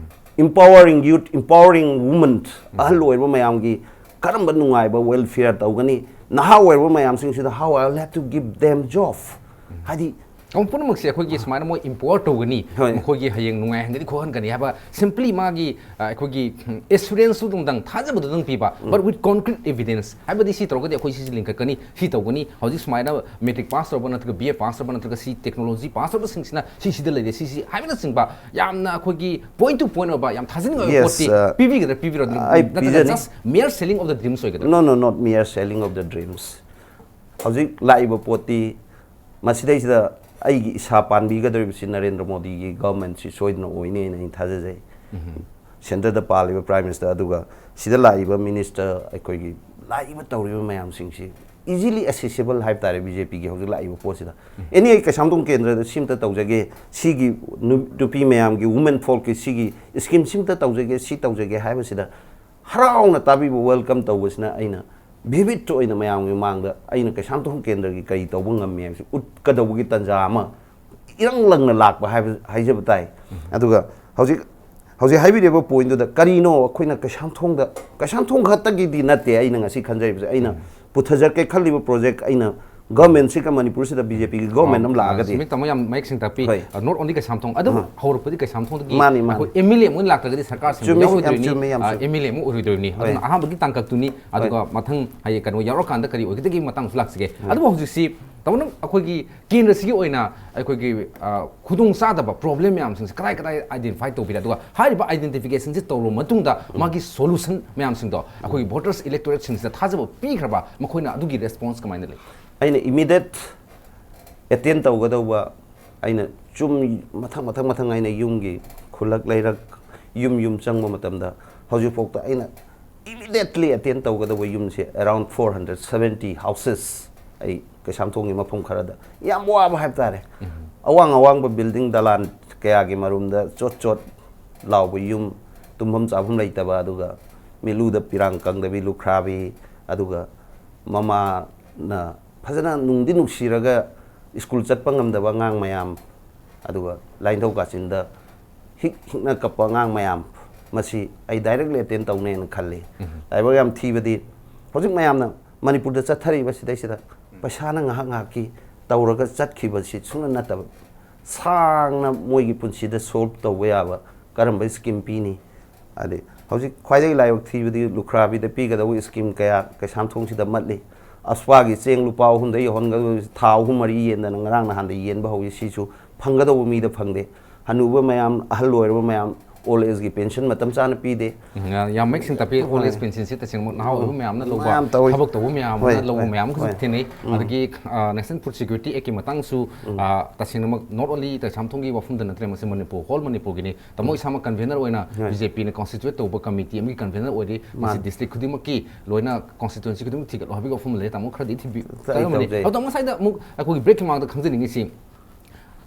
Empowering youth, empowering women, ꯑꯍꯜ ꯑꯣꯏꯔꯕ ꯃꯌꯥꯝꯒꯤ ꯀꯔꯝꯕ ꯅꯨꯡꯉꯥꯏꯕ welfare ꯇꯧꯒꯅꯤ, ꯅꯍꯥ ꯑꯣꯏꯔꯕ ꯃꯌꯥꯝꯁꯤꯡꯁꯤꯗ how I will have to give them job, ꯍꯥꯏꯗꯤ ꯑꯃ ꯄꯨꯝꯅꯃꯛꯁꯦ ꯑꯩꯈꯣꯏꯒꯤ ꯁꯨꯃꯥꯏꯅ ꯃꯣꯏ empower ꯇꯧꯒꯅꯤ, ꯍꯣꯏ꯫ ꯃꯈꯣꯏꯒꯤ ꯍꯌꯦꯡ ꯅꯨꯡꯉꯥꯏꯍꯟꯒꯅꯤ ꯈꯣꯠꯍꯟꯒꯅꯤ ꯍꯥꯏꯕ simply ꯃꯥꯒꯤ ꯑ, ꯑꯩꯈꯣꯏꯒꯤ assurance ꯇꯨꯗꯪ, ꯊꯥꯖꯕꯗꯨꯗꯪ ꯄꯤꯕ, but with concrete evidence, ꯍꯥꯏꯕꯗꯤ ꯁꯤ ꯇꯧꯔꯒꯗꯤ ꯑꯩꯈꯣꯏ ꯁꯤꯁꯤ ꯂꯤꯡꯈꯠꯀꯅꯤ, ꯁꯤ ꯇꯧꯒꯅꯤ, ꯍꯧꯖꯤꯛ ꯁꯨꯃꯥꯏꯅ matric pass ꯇꯧꯔꯕ ꯅꯠꯇ꯭ꯔꯒ BA pass ꯇꯧꯔꯕ ꯅꯠꯇ꯭ꯔꯒ ꯁꯤ technology pass ꯇꯧꯔꯕꯁꯤꯡꯁꯤꯅ ꯁꯤ ꯁꯤꯗ ꯂꯩꯔꯦ, ꯁꯤꯁꯤ ꯍꯥꯏꯕꯅꯆꯤꯡꯕ ꯌꯥꯝꯅ ꯑꯩꯈꯣꯏꯒꯤ point to point ꯑꯣꯏꯕ ꯌꯥꯝ ꯊꯥꯖꯅꯤꯡꯉꯥꯏ ꯑꯣꯏꯕ Yes, ꯄꯣꯠꯇꯤ uh, ꯄꯤꯕꯤꯒꯗ꯭ꯔꯥ ꯄꯤꯕꯤꯔꯣꯏ? ꯑꯩ ꯅꯠꯇ꯭ꯔꯒ ꯄꯤꯖꯅꯤ꯫ Just mere selling of the dreams ꯑꯣꯏꯒꯗ꯭ꯔꯥ? No, no, not mere selling of the dreams. ꯍꯧꯖꯤꯛ ꯂꯥꯛꯏꯕ ꯄꯣꯠꯇꯤ ꯃꯁꯤꯗꯩꯁꯤꯗ ꯑꯩꯒꯤ ꯏꯁꯥ ꯄꯥꯟꯕꯤꯒꯗꯧꯔꯤꯕꯁꯤ ꯅꯔꯦꯟꯗ꯭ꯔ ꯃꯣꯗꯤꯒꯤ government ꯁꯤ ꯁꯣꯏꯗꯅ ꯑꯣꯏꯅꯤ ꯍꯥꯏꯅ ꯑꯩꯅ ꯊꯥꯖꯖꯩ꯫ Center ꯗ ꯄꯥꯜꯂꯤꯕ Prime Minister, ꯑꯗꯨꯒ ꯁꯤꯗ ꯂꯥꯛꯏꯕ minister, ꯑꯩꯈꯣꯏꯒꯤ ꯂꯥꯛꯏꯕ ꯇꯧꯔꯤꯕ ꯃꯌꯥꯝꯁꯤꯡꯁꯤ easily accessible ꯍꯥꯏꯕ ꯇꯥꯔꯦ BJP ꯒꯤ ꯍꯧꯖꯤꯛ ꯂꯥꯛꯏꯕ ꯄꯣꯠꯁꯤꯗ꯫ Any ꯑꯩ ꯀꯩꯁꯥꯝꯊꯣꯡ ꯀꯦꯟꯗ꯭ꯔꯗ ꯁꯤꯝꯇ ꯇꯧꯖꯒꯦ, ꯁꯤꯒꯤ ꯅꯨ-, ꯅꯨꯄꯤ ꯃꯌꯥꯝꯒꯤ, women folk ꯀꯤ ꯁꯤꯒꯤ scheme ꯁꯤꯝꯇ ꯇꯧꯖꯒꯦ, ꯁꯤ ꯇꯧꯖꯒꯦ ꯍꯥꯏꯕꯁꯤꯗ ꯍꯔꯥꯎꯅ ꯇꯥꯕꯤꯕ, welcome ꯇꯧꯕꯁꯤꯅ ꯑꯩꯅ vivid ꯑꯣꯏꯅ ꯃꯌꯥꯝꯒꯤ ꯃꯃꯥꯡꯗ ꯑꯩꯅ ꯀꯩꯁꯥꯝꯊꯣꯡ ꯀꯦꯟꯗ꯭ꯔꯒꯤ ꯀꯔꯤ ꯇꯧꯕ ꯉꯝꯃꯤ ꯍꯥꯏꯕꯁꯤ ꯎꯠꯀꯗꯧꯕꯒꯤ ꯇꯥꯟꯖꯥ ꯑꯃ ꯏꯔꯪ ꯂꯪꯅ ꯂꯥꯛꯄ ꯍꯥꯏꯕ, ꯍꯥꯏꯖꯕ ꯇꯥꯏ꯫ ꯑꯗꯨꯒ ꯍꯧꯖꯤꯛ, ꯍꯧꯖꯤꯛ ꯍꯥꯏꯕꯤꯔꯤꯕ point ꯇꯨꯗ ꯀꯔꯤꯅꯣ ꯑꯩꯈꯣꯏꯅ ꯀꯩꯁꯥꯝꯊꯣꯡꯗ, ꯀꯩꯁꯥꯝꯊꯣꯡ ꯈꯛꯇꯒꯤꯗꯤ ꯅꯠꯇꯦ ꯑꯩꯅ ꯉꯁꯤ ꯈꯟꯖꯔꯤꯕꯁꯦ, ꯑꯩꯅ ꯄꯨꯊꯖꯔꯛꯀꯦ ꯈꯜꯂꯤꯕ project, ꯑꯩꯅ government ꯁꯤꯒ ꯃꯅꯤꯄꯨꯔꯁꯤꯗ BJP ꯒꯤ government ꯑꯃ ꯂꯥꯛꯑꯒꯗꯤ꯫ ꯆꯨꯝꯃꯤ, ꯇꯥꯃꯣ ꯌꯥꯝ ꯃꯌꯦꯛ ꯁꯦꯡꯅ ꯇꯥꯛꯄꯤ꯫ ꯍꯣꯏ꯫ ꯑ, not only ꯀꯩꯁꯥꯝꯊꯣꯡ, ꯑꯗꯨꯕꯨ ꯑꯥ꯫ ꯍꯧꯔꯛꯄꯗꯤ ꯀꯩꯁꯥꯝꯊꯣꯡꯗꯒꯤ ꯃꯥꯅꯤ, ꯃꯥꯅꯤ꯫ ꯑꯩꯈꯣꯏ MLA ꯑꯃ ꯑꯣꯏꯅ ꯂꯥꯛꯇ꯭ꯔꯒꯗꯤ ꯁꯔꯀꯥꯔ ꯁꯦꯝꯕ ꯆꯨꯝꯃꯤ, ꯌꯥꯝ ꯌꯥꯎꯔꯣꯏꯗꯣꯏꯅꯤ, ꯆꯨꯝꯃꯤ, ꯌꯥꯝ ꯑ, ꯆꯨꯝꯃꯤ꯫ MLA ꯑꯃ ꯑꯣꯏꯔꯣꯏꯗꯣꯏꯅꯤ꯫ ꯍꯣꯏ꯫ ꯑꯗꯨꯅ ꯑꯍꯥꯟꯕꯒꯤ ꯇꯥꯡꯀꯛꯇꯨꯅꯤ, ꯑꯗꯨꯒ ꯃꯊꯪ ꯍꯌꯦꯡ ꯀꯩꯅꯣ ꯌꯥꯎꯔꯀꯥꯟꯗ ꯀꯔꯤ ꯑꯣꯏꯒꯗꯒꯦ ꯃꯇꯥꯡꯁꯨ ꯂꯥꯛꯆꯒꯦ꯫ ꯍꯣꯏ꯫ ꯑꯗꯨꯕꯨ ꯍꯧꯖꯤꯛꯁꯤ ꯇꯥꯃꯣꯅ ꯑꯩꯈꯣꯏꯒꯤ ꯀꯦꯟꯗ꯭ꯔꯁꯤꯒꯤ ꯑꯣꯏꯅ ꯑꯩꯈꯣꯏꯒꯤ, ꯑ, ꯈꯨꯗꯣꯡ ꯆꯥꯗꯕ problem ꯃꯌꯥꯝꯁꯤꯡꯁꯦ ꯀꯗꯥꯏ ꯀꯗꯥꯏ identify ꯇꯧꯕꯤꯔꯦ, ꯑꯗꯨꯒ ꯍꯥꯏꯔꯤꯕ identification ꯁꯦ ꯇꯧꯔꯕ ꯃꯇꯨꯡꯗ ꯃꯥꯒꯤ solution ꯃꯌꯥꯝꯁꯤꯡꯗꯣ ꯑꯩꯈꯣꯏꯒꯤ voters electorate ꯁꯤꯡꯁꯤꯗ ꯊꯥꯖꯕ ꯄꯤꯈ꯭ꯔꯕ, ꯃꯈꯣꯏꯅ ꯑꯗꯨꯒꯤ response ꯀꯃꯥꯏꯅ ꯂꯩ? ꯑꯩꯅ immediate attend ꯇꯧꯒꯗꯧꯕ, ꯑꯩꯅ ꯆꯨꯝ ꯃꯊꯪ ꯃꯊꯪ ꯃꯊꯪ ꯑꯩꯅ ꯌꯨꯝꯒꯤ ꯈꯨꯜꯂꯛ ꯂꯩꯔꯛ, ꯌꯨꯝ ꯌꯨꯝ ꯆꯪꯕ ꯃꯇꯝꯗ ꯍꯧꯖꯤꯛꯐꯥꯎꯗ ꯑꯩꯅ immediately attend ꯇꯧꯒꯗꯧꯕ ꯌꯨꯝꯁꯦ around four hundred seventy houses ꯑꯩ ꯀꯩꯁꯥꯝꯊꯣꯡꯒꯤ ꯃꯐꯝ ꯈꯔꯗ ꯌꯥꯝ ꯋꯥꯕ ꯍꯥꯏꯕ ꯇꯥꯔꯦ꯫ ꯑꯋꯥꯡ ꯑꯋꯥꯡꯕ building ꯗꯂꯥꯟ ꯀꯌꯥꯒꯤ ꯃꯔꯨꯝꯗ ꯆꯣꯠ ꯆꯣꯠ ꯂꯥꯎꯕ ꯌꯨꯝ, ꯇꯨꯝꯐꯝ ꯆꯥꯐꯝ ꯂꯩꯇꯕ, ꯑꯗꯨꯒ ꯃꯤꯠꯂꯨꯗ ꯄꯤꯔꯥꯡ ꯀꯪꯗꯕꯤ ꯂꯨꯈ꯭ꯔꯥꯕꯤ, ꯑꯗꯨꯒ ꯃꯃꯥꯅ ꯐꯖꯅ ꯅꯨꯡꯗꯤ ꯅꯨꯡꯁꯤꯔꯒ ꯁ꯭ꯀꯨꯜ ꯆꯠꯄ ꯉꯝꯗꯕ ꯑꯉꯥꯡ ꯃꯌꯥꯝ, ꯑꯗꯨꯒ ꯂꯥꯏꯅꯤꯡꯊꯧ ꯀꯥꯆꯤꯟꯗ ꯍꯤꯛ ꯍꯤꯛꯅ ꯀꯞꯄ ꯑꯉꯥꯡ ꯃꯌꯥꯝ, ꯃꯁꯤ ꯑꯩ directly attend ꯇꯧꯅꯦꯅ ꯈꯜꯂꯤ꯫ ꯂꯥꯏꯕꯛ ꯌꯥꯝ ꯊꯤꯕꯗꯤ, ꯍꯧꯖꯤꯛ ꯃꯌꯥꯝꯅ ꯃꯅꯤꯄꯨꯔꯗ ꯆꯠꯊꯔꯤꯕ ꯁꯤꯗꯩꯁꯤꯗ ꯄꯩꯁꯥꯅ ꯉꯥꯏꯍꯥꯛ ꯉꯥꯏꯍꯥꯛꯀꯤ ꯇꯧꯔꯒ ꯆꯠꯈꯤꯕꯁꯤ ꯁꯨꯡꯅ ꯅꯠꯇꯕ, ꯁꯥꯡꯅ ꯃꯣꯏꯒꯤ ꯄꯨꯟꯁꯤꯗ solve ꯇꯧꯕ ꯌꯥꯕ ꯀꯔꯝꯕ scheme ꯄꯤꯅꯤ? ꯑꯗꯩ ꯍꯧꯖꯤꯛ ꯈ꯭ꯋꯥꯏꯗꯒꯤ ꯂꯥꯏꯕꯛ ꯊꯤꯕꯗꯤ ꯂꯨꯈ꯭ꯔꯥꯕꯤꯗ ꯄꯤꯒꯗꯧꯕ scheme ꯀꯌꯥ ꯀꯩꯁꯥꯝꯊꯣꯡꯁꯤꯗ ꯃꯠꯂꯤ꯫ ꯑꯁꯄꯥꯒꯤ ꯆꯦꯡ ꯂꯨꯄꯥ ꯑꯍꯨꯝꯗ ꯌꯧꯍꯟꯒꯗꯧꯕꯁꯤ ꯊꯥ ꯑꯍꯨꯝ ꯃꯔꯤ ꯌꯦꯟꯗꯅ ꯉꯔꯥꯡ ꯅꯍꯥꯟꯗ ꯌꯦꯟꯕ ꯍꯧꯏ꯫ ꯁꯤꯁꯨ ꯐꯪꯒꯗꯧꯕ ꯃꯤꯗ ꯐꯪꯗꯦ꯫ ꯍꯅꯨꯕ ꯃꯌꯥꯝ, ꯑꯍꯜ ꯑꯣꯏꯔꯕ ꯃꯌꯥꯝ, old age ꯒꯤ pension ꯃꯇꯝ ꯆꯥꯅ ꯄꯤꯗꯦ꯫ ꯎꯝ, ꯌꯥꯝ ꯃꯌꯦꯛ ꯁꯦꯡꯅ ꯇꯥꯛꯄꯤ꯫ Old age ꯍꯣꯏ꯫ Pension ꯁꯤ ꯇꯁꯦꯡꯅꯃꯛ ꯅꯍꯥ ꯑꯣꯏꯕ ꯎꯝ꯫ ꯃꯌꯥꯝꯅ ꯂꯧꯕ, ꯃꯌꯥꯝ ꯇꯧꯏ꯫ ꯊꯕꯛ ꯇꯧꯕ ꯃꯌꯥꯝ ꯍꯣꯏ, ꯑꯃꯅ ꯂꯧꯕ ꯍꯣꯏ, ꯃꯌꯥꯝ ꯑꯃꯈꯛꯁꯨ ꯍꯣꯏ꯫ ꯊꯦꯡꯅꯩ꯫ ꯎꯝ꯫ ꯑꯗꯒꯤ, ꯑ, National Food Security Act ꯀꯤ ꯃꯇꯥꯡꯁꯨ, ꯎꯝ꯫ ꯑ, ꯇꯁꯦꯡꯅꯃꯛ not only ꯀꯩꯁꯥꯝꯊꯣꯡꯒꯤ ꯋꯥꯐꯝꯗ ꯅꯠꯇ꯭ꯔꯦ, ꯃꯁꯤ ꯃꯅꯤꯄꯨꯔ, whole ꯃꯅꯤꯄꯨꯔꯒꯤꯅꯤ꯫ ꯇꯥꯃꯣ ꯎꯝ꯫ ꯏꯁꯥꯃꯛ convener ꯑꯣꯏꯅ ꯍꯣꯏ꯫ B J P ꯅ constitute ꯇꯧꯕ committee ꯑꯃꯒꯤ convener ꯑꯣꯏꯔꯤ꯫ ꯃꯁꯤ ꯃꯥꯅꯤ꯫ District ꯈꯨꯗꯤꯡꯃꯛꯀꯤ ꯂꯣꯏꯅ constituency ꯈꯨꯗꯤꯡꯃꯛ ꯊꯤꯒꯠꯂꯣ ꯍꯥꯏꯕꯒꯤ ꯋꯥꯐꯝ ꯂꯩ꯫ ꯇꯥꯃꯣ ꯈꯔꯗꯤ ꯊꯤꯕꯤ-, ꯑꯩ ꯀꯔꯝꯕꯅꯤ? ꯇꯧꯖꯩ꯫ ꯑꯗꯣ ꯉꯁꯥꯏꯗ ꯑꯃꯨꯛ ꯑꯩꯈꯣꯏꯒꯤ break ꯀꯤ ꯃꯃꯥꯡꯗ ꯈꯪꯖꯅꯤꯡꯉꯤꯁꯤ,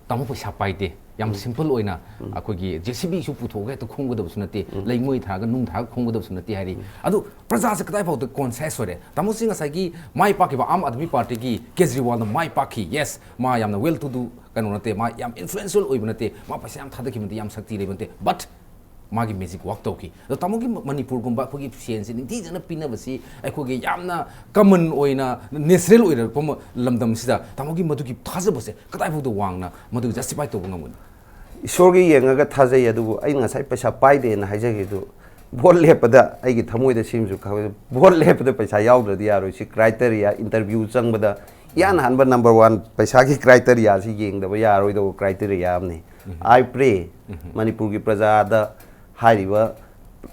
ꯇꯥꯃꯣ ꯄꯩꯁꯥ ꯄꯥꯏꯗꯦ, ꯌꯥꯝ ꯎꯝ꯫ Simple ꯑꯣꯏꯅ ꯎꯝ꯫ ꯑꯩꯈꯣꯏꯒꯤ J C B ꯁꯨ ꯄꯨꯊꯣꯛꯑꯒ ꯍꯦꯛꯇ ꯈꯣꯝꯒꯗꯕꯁꯨ ꯅꯠꯇꯦ, ꯎꯝ꯫ ꯂꯩꯉꯣꯏ ꯊꯥꯔꯒ ꯅꯨꯡ ꯊꯥꯔꯒ ꯈꯣꯝꯒꯗꯕꯁꯨ ꯅꯠꯇꯦ ꯍꯥꯏꯔꯤ꯫ ꯎꯝ꯫ ꯑꯗꯨ ꯄ꯭ꯔꯖꯥꯁꯦ ꯀꯗꯥꯏ ꯐꯥꯎꯗ conscious ꯑꯣꯏꯔꯦ? ꯇꯥꯃꯣꯁꯤ ꯉꯁꯥꯏꯒꯤ ꯃꯥꯏ ꯄꯥꯛꯈꯤꯕ ꯑꯥꯝ ꯑꯥꯗꯃꯤ ꯄꯥꯔꯇꯤꯒꯤ ꯀꯦꯖ꯭ꯔꯤꯋꯥꯜꯅ ꯃꯥꯏ ꯄꯥꯛꯈꯤ꯫ Yes, ꯃꯥ ꯌꯥꯝꯅ well to do ꯀꯩꯅꯣ ꯅꯠꯇꯦ, ꯃꯥ ꯌꯥꯝ influential ꯑꯣꯏꯕ ꯅꯠꯇꯦ, ꯃꯥ ꯄꯩꯁꯥ ꯌꯥꯝ ꯊꯥꯗꯈꯤꯕ ꯅꯠꯇꯦ, ꯌꯥꯝ ꯁꯛꯇꯤ ꯂꯩꯕ ꯅꯠꯇꯦ, but ꯃꯥꯒꯤ magic work ꯇꯧꯈꯤ꯫ ꯑꯗꯣ ꯇꯥꯃꯣꯒꯤ ꯃ-, ꯃꯅꯤꯄꯨꯔꯒꯨꯝꯕ ꯑꯩꯈꯣꯏꯒꯤ ꯁꯦꯟꯁꯦ ꯅꯤꯡꯊꯤꯖꯅ ꯄꯤꯅꯕꯁꯤ ꯑꯩꯈꯣꯏꯒꯤ ꯌꯥꯝꯅ common ꯑꯣꯏꯅ natural ꯑꯣꯏꯔꯛꯄ ꯃ-, ꯂꯝꯗꯝꯁꯤꯗ ꯇꯥꯃꯣꯒꯤ ꯃꯗꯨꯒꯤ ꯊꯥꯖꯕꯁꯦ ꯀꯗꯥꯏꯐꯥꯎꯗ ꯋꯥꯡꯅ ꯃꯗꯨ justify ꯇꯧꯕ ꯉꯝꯒꯅꯤ? ꯏꯁꯣꯔꯒꯤ ꯌꯦꯡꯉꯒ ꯊꯥꯖꯩ, ꯑꯗꯨꯕꯨ ꯑꯩꯅ ꯉꯁꯥꯏ ꯄꯩꯁꯥ ꯄꯥꯏꯗꯦꯅ ꯍꯥꯏꯖꯈꯤꯗꯨ, vote ꯂꯦꯞꯄꯗ ꯑꯩꯒꯤ ꯊꯃꯣꯏꯗ ꯁꯤꯃꯁꯨ ꯈꯪ-, vote ꯂꯦꯞꯄꯗ ꯄꯩꯁꯥ ꯌꯥꯎꯗ꯭ꯔꯗꯤ ꯌꯥꯔꯣꯏ꯫ ꯁꯤ criteria, interview ꯆꯪꯕꯗ ꯏꯍꯥꯟ ꯍꯥꯟꯕ number one ꯄꯩꯁꯥꯒꯤ criteria ꯁꯤ ꯌꯦꯡꯗꯕ ꯌꯥꯔꯣꯏꯗꯧꯕ criteria ꯑꯃꯅꯤ꯫ ꯎꯝ꯫ I pray, ꯎꯝ꯫ ꯃꯅꯤꯄꯨꯔꯒꯤ ꯄ꯭ꯔꯖꯥꯗ ꯍꯥꯏꯔꯤꯕ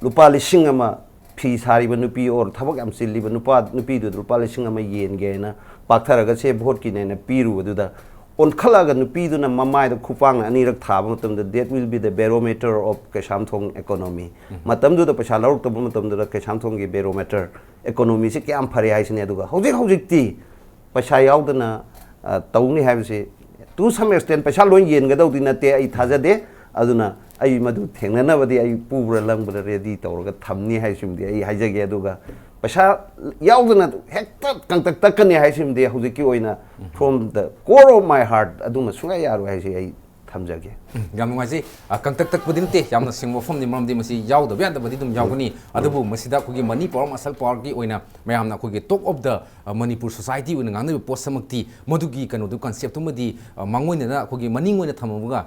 ꯂꯨꯄꯥ ꯂꯤꯁꯤꯡ ꯑꯃ ꯐꯤ ꯁꯥꯔꯤꯕ ꯅꯨꯄꯤ or ꯊꯕꯛ ꯌꯥꯝ ꯆꯤꯜꯂꯤꯕ ꯅꯨꯄꯥ, ꯅꯨꯄꯤꯗꯨꯗ ꯂꯨꯄꯥ ꯂꯤꯁꯤꯡ ꯑꯃ ꯌꯦꯟꯒꯦ ꯍꯥꯏꯅ ꯄꯥꯛꯊꯔꯒ ꯁꯦ vote ꯀꯤꯅꯦꯅ ꯄꯤꯔꯨꯕꯗꯨꯗ, ꯑꯣꯟꯈꯠꯂꯛꯑꯒ ꯅꯨꯄꯤꯗꯨꯅ ꯃꯃꯥꯏꯗ ꯈꯨꯄꯥꯛꯅ ꯑꯅꯤꯔꯛ ꯊꯥꯕ ꯃꯇꯝꯗ, that will be the barometer of Keishamthong economy꯫ ꯎꯝ꯫ ꯃꯇꯝꯗꯨꯗ ꯄꯩꯁꯥ ꯂꯧꯔꯛꯇꯕ ꯃꯇꯝꯗꯨꯗ ꯀꯩꯁꯥꯝꯊꯣꯡꯒꯤ barometer economy ꯁꯤ ꯀꯌꯥꯝ ꯐꯔꯦ ꯍꯥꯏꯁꯤꯅꯤ꯫ ꯑꯗꯨꯒ ꯍꯧꯖꯤꯛ ꯍꯧꯖꯤꯛꯇꯤ ꯄꯩꯁꯥ ꯌꯥꯎꯗꯅ, ꯑ, ꯇꯧꯅꯤ ꯍꯥꯏꯕꯁꯤ, to some extent, ꯄꯩꯁꯥ ꯂꯣꯏ ꯌꯦꯟꯒꯗꯧꯗꯤ ꯅꯠꯇꯦ, ꯑꯩ ꯊꯥꯖꯗꯦ꯫ ꯑꯗꯨꯅ ꯑꯩ ꯃꯗꯨ ꯊꯦꯡꯅꯅꯕꯗꯤ ꯑꯩ ꯄꯨꯕ꯭ꯔꯥ ꯂꯪꯕ꯭ꯔꯥ ꯔꯦꯗꯤ ꯇꯧꯔꯒ ꯊꯝꯅꯤ ꯍꯥꯏꯁꯤꯃꯗꯤ ꯑꯩ ꯍꯥꯏꯖꯒꯦ꯫ ꯑꯗꯨꯒ ꯄꯩꯁꯥ ꯌꯥꯎꯗꯅ ꯍꯦꯛꯇ ꯀꯪꯇꯛ ꯇꯛꯀꯅꯤ ꯍꯥꯏꯁꯤꯃꯗꯤ ꯍꯧꯖꯤꯛꯀꯤ ꯑꯣꯏꯅ from the core of my heart ꯑꯗꯨꯃ ꯁꯨꯡꯌꯥ ꯌꯥꯔꯣꯏ ꯍꯥꯏꯁꯤ ꯑꯩ ꯊꯝꯖꯒꯦ꯫ ꯌꯥꯝ ꯅꯨꯡꯉꯥꯏꯖꯩ꯫ ꯑ, ꯀꯪꯇꯛ ꯇꯛꯄꯗꯤ ꯅꯠꯇꯦ, ꯌꯥꯝꯅ ꯁꯦꯡꯕ ꯋꯥꯐꯝꯅꯤ, ꯃꯔꯝꯗꯤ ꯃꯁꯤ ꯌꯥꯎꯗꯕ ꯌꯥꯗꯕꯗꯤ ꯑꯗꯨꯝ ꯌꯥꯎꯒꯅꯤ꯫ ꯑꯗꯨꯕꯨ ꯃꯁꯤꯗ ꯑꯩꯈꯣꯏꯒꯤ ꯃꯅꯤ ꯄꯥꯋꯔ ꯃꯁꯜ ꯄꯥꯋꯔꯒꯤ ꯑꯣꯏꯅ ꯃꯌꯥꯝꯅ ꯑꯩꯈꯣꯏꯒꯤ talk of the, ꯑ, ꯃꯅꯤꯄꯨꯔ society ꯑꯣꯏꯅ ꯉꯥꯡꯅꯔꯤꯕ ꯄꯣꯠꯁꯛꯃꯛꯇꯤ ꯃꯗꯨꯒꯤ ꯀꯩꯅꯣꯗꯨ, concept ꯇꯨꯃꯗꯤ, ꯑ, ꯃꯥꯡꯑꯣꯏꯅꯅ ꯑꯩꯈꯣꯏꯒꯤ ꯃꯅꯤꯡ ꯑꯣꯏꯅ ꯊꯝꯃꯒ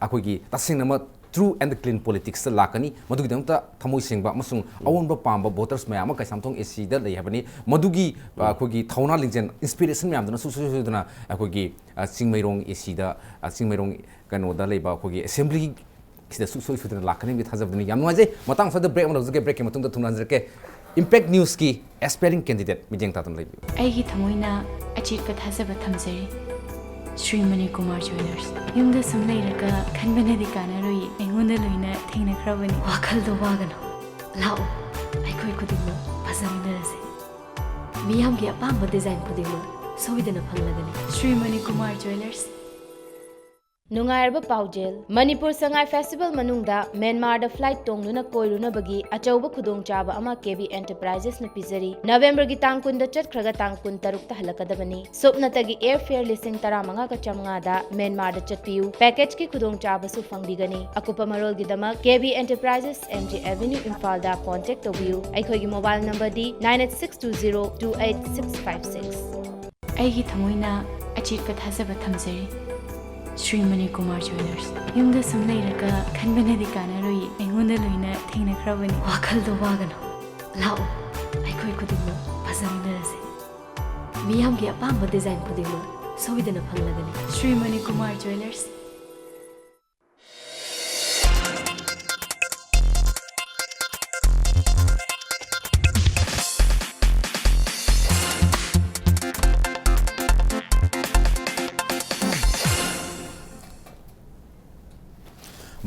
ꯑꯩꯈꯣꯏꯒꯤ ꯇꯁꯦꯡꯅꯃꯛ true and clean politics ꯇ ꯂꯥꯛꯀꯅꯤ꯫ ꯃꯗꯨꯒꯤꯗꯃꯛꯇ ꯊꯃꯣꯏ ꯁꯦꯡꯕ ꯑꯃꯁꯨꯡ ꯑꯑꯣꯟꯕ ꯄꯥꯝꯕ voters ꯃꯌꯥꯝ ꯑꯃ ꯀꯩꯁꯥꯝꯊꯣꯡ A C ꯗ ꯂꯩ ꯍꯥꯏꯕꯅꯤ꯫ ꯃꯗꯨꯒꯤ, ꯑ, ꯑꯩꯈꯣꯏꯒꯤ ꯊꯧꯅꯥ ꯂꯤꯡꯖꯦꯜ, inspiration ꯃꯌꯥꯝꯗꯨꯅ ꯁꯨꯡꯁꯣꯏ ꯁꯣꯏꯗꯅ ꯑꯩꯈꯣꯏꯒꯤ, ꯑ, ꯆꯤꯡꯃꯩꯔꯣꯡ A C ꯗ, ꯑ, ꯆꯤꯡꯃꯩꯔꯣꯡ ꯀꯩꯅꯣꯗ ꯂꯩꯕ ꯑꯩꯈꯣꯏꯒꯤ assembly ꯁꯤꯗ ꯁꯨꯡꯁꯣꯏ ꯁꯣꯏꯗꯅ ꯂꯥꯛꯀꯅꯤ ꯍꯥꯏꯕꯒꯤ ꯊꯥꯖꯕꯗꯨꯅꯤ꯫ ꯌꯥꯝ ꯅꯨꯡꯉꯥꯏꯖꯩ꯫ ꯃꯇꯥꯡ ꯑꯁꯤꯗ break ꯑꯃ ꯂꯧꯖꯒꯦ꯫ Break ꯀꯤ ꯃꯇꯨꯡꯗ ꯊꯨꯅ ꯍꯟꯖꯔꯛꯀꯦ꯫ Impact News ꯀꯤ aspiring candidate ꯃꯤꯠꯌꯦꯡ ꯇꯥꯗꯨꯅ ꯂꯩꯕꯤꯌꯨ꯫ ꯑꯩꯒꯤ ꯊꯃꯣꯏꯅ ꯑꯆꯦꯠꯄ ꯊꯥꯖꯕ ꯊꯝꯖꯔꯤ꯫ ꯁ꯭ꯔꯤ ꯃꯅꯤꯀꯨꯃꯥꯔ ꯖꯨꯋꯦꯂꯔꯁ꯫ ꯌꯨꯝꯗ ꯁꯨꯝ ꯂꯩꯔꯒ ꯈꯟꯕꯅꯗꯤ ꯀꯥꯟꯅꯔꯣꯏꯌꯦ꯫ ꯑꯩꯉꯣꯟꯗ ꯂꯣꯏꯅ ꯊꯦꯡꯅꯈ꯭ꯔꯕꯅꯤ꯫ ꯋꯥꯈꯜꯗꯣ ꯋꯥꯒꯅꯨ꯫ ꯂꯥꯛꯑꯣ, ꯑꯩꯈꯣꯏ ꯈꯨꯗꯤꯡꯃꯛ ꯐꯖꯃꯤꯟꯅꯔꯁꯦ꯫ ꯃꯤꯌꯥꯝꯒꯤ ꯑꯄꯥꯝꯕ design ꯈꯨꯗꯤꯡꯃꯛ ꯁꯣꯏꯗꯅ ꯐꯪꯂꯒꯅꯤ꯫ ꯁ꯭ꯔꯤ ꯃꯅꯤꯀꯨꯃꯥꯔ ꯖꯨꯋꯦꯂꯔꯁ꯫ ꯅꯨꯡꯉꯥꯏꯔꯕ ꯄꯥꯎꯖꯦꯜ, ꯃꯅꯤꯄꯨꯔ ꯁꯉꯥꯏ festival ꯃꯅꯨꯡꯗ ꯃ꯭ꯌꯥꯟꯃꯥꯔꯗ flight ꯇꯣꯡꯗꯨꯅ ꯀꯣꯏꯔꯨꯅꯕꯒꯤ ꯑꯆꯧꯕ ꯈꯨꯗꯣꯡꯆꯥꯕ ꯑꯃ K B Enterprises ꯅ ꯄꯤꯖꯔꯤ꯫ ꯅꯕꯦꯝꯕꯔꯒꯤ ꯇꯥꯡ ꯀꯨꯟꯗ ꯆꯠꯈ꯭ꯔꯒ ꯇꯥꯡ ꯀꯨꯟꯇꯔꯨꯛꯇ ꯍꯜꯂꯛꯀꯗꯕꯅꯤ꯫ ꯁꯨꯞꯅꯇꯒꯤ air fare ꯂꯤꯁꯤꯡ ꯇꯔꯥꯃꯉꯥꯒ ꯆꯥꯝꯃꯉꯥꯗ ꯃ꯭ꯌꯥꯟꯃꯥꯔꯗ ꯆꯠꯄꯤꯌꯨ꯫ Package ꯀꯤ ꯈꯨꯗꯣꯡꯆꯥꯕꯁꯨ ꯐꯪꯕꯤꯒꯅꯤ꯫ ꯑꯀꯨꯞꯄ ꯃꯔꯣꯜꯒꯤꯗꯃꯛ K B Enterprises, M G Avenue, ꯏꯝꯐꯥꯜꯗ contact ꯇꯧꯕꯤꯌꯨ꯫ ꯑꯩꯈꯣꯏꯒꯤ mobile number ꯗꯤ nine eight six two zero two eight six five six꯫ ꯑꯩꯒꯤ ꯊꯃꯣꯏꯅ ꯑꯆꯦꯠꯄ ꯊꯥꯖꯕ ꯊꯝꯖꯔꯤ꯫ ꯁ꯭ꯔꯤ ꯃꯅꯤꯀꯨꯃꯥꯔ ꯖꯨꯋꯦꯂꯔꯁ꯫ ꯌꯨꯝꯗ ꯁꯨꯝ ꯂꯩꯔꯒ ꯈꯟꯕꯅꯗꯤ ꯀꯥꯟꯅꯔꯣꯏꯌꯦ꯫ ꯑꯩꯉꯣꯟꯗ ꯂꯣꯏꯅ ꯊꯦꯡꯅꯈ꯭ꯔꯕꯅꯤ꯫ ꯋꯥꯈꯜꯗꯣ ꯋꯥꯒꯅꯨ꯫ ꯂꯥꯛꯑꯣ, ꯑꯩꯈꯣꯏ ꯈꯨꯗꯤꯡꯃꯛ ꯐꯖꯃꯤꯟꯅꯔꯁꯦ꯫ ꯃꯤꯌꯥꯝꯒꯤ ꯑꯄꯥꯝꯕ design ꯈꯨꯗꯤꯡꯃꯛ ꯁꯣꯏꯗꯅ ꯐꯪꯂꯒꯅꯤ꯫ ꯁ꯭ꯔꯤ ꯃꯅꯤꯀꯨꯃꯥꯔ ꯖꯨꯋꯦꯂꯔꯁ꯫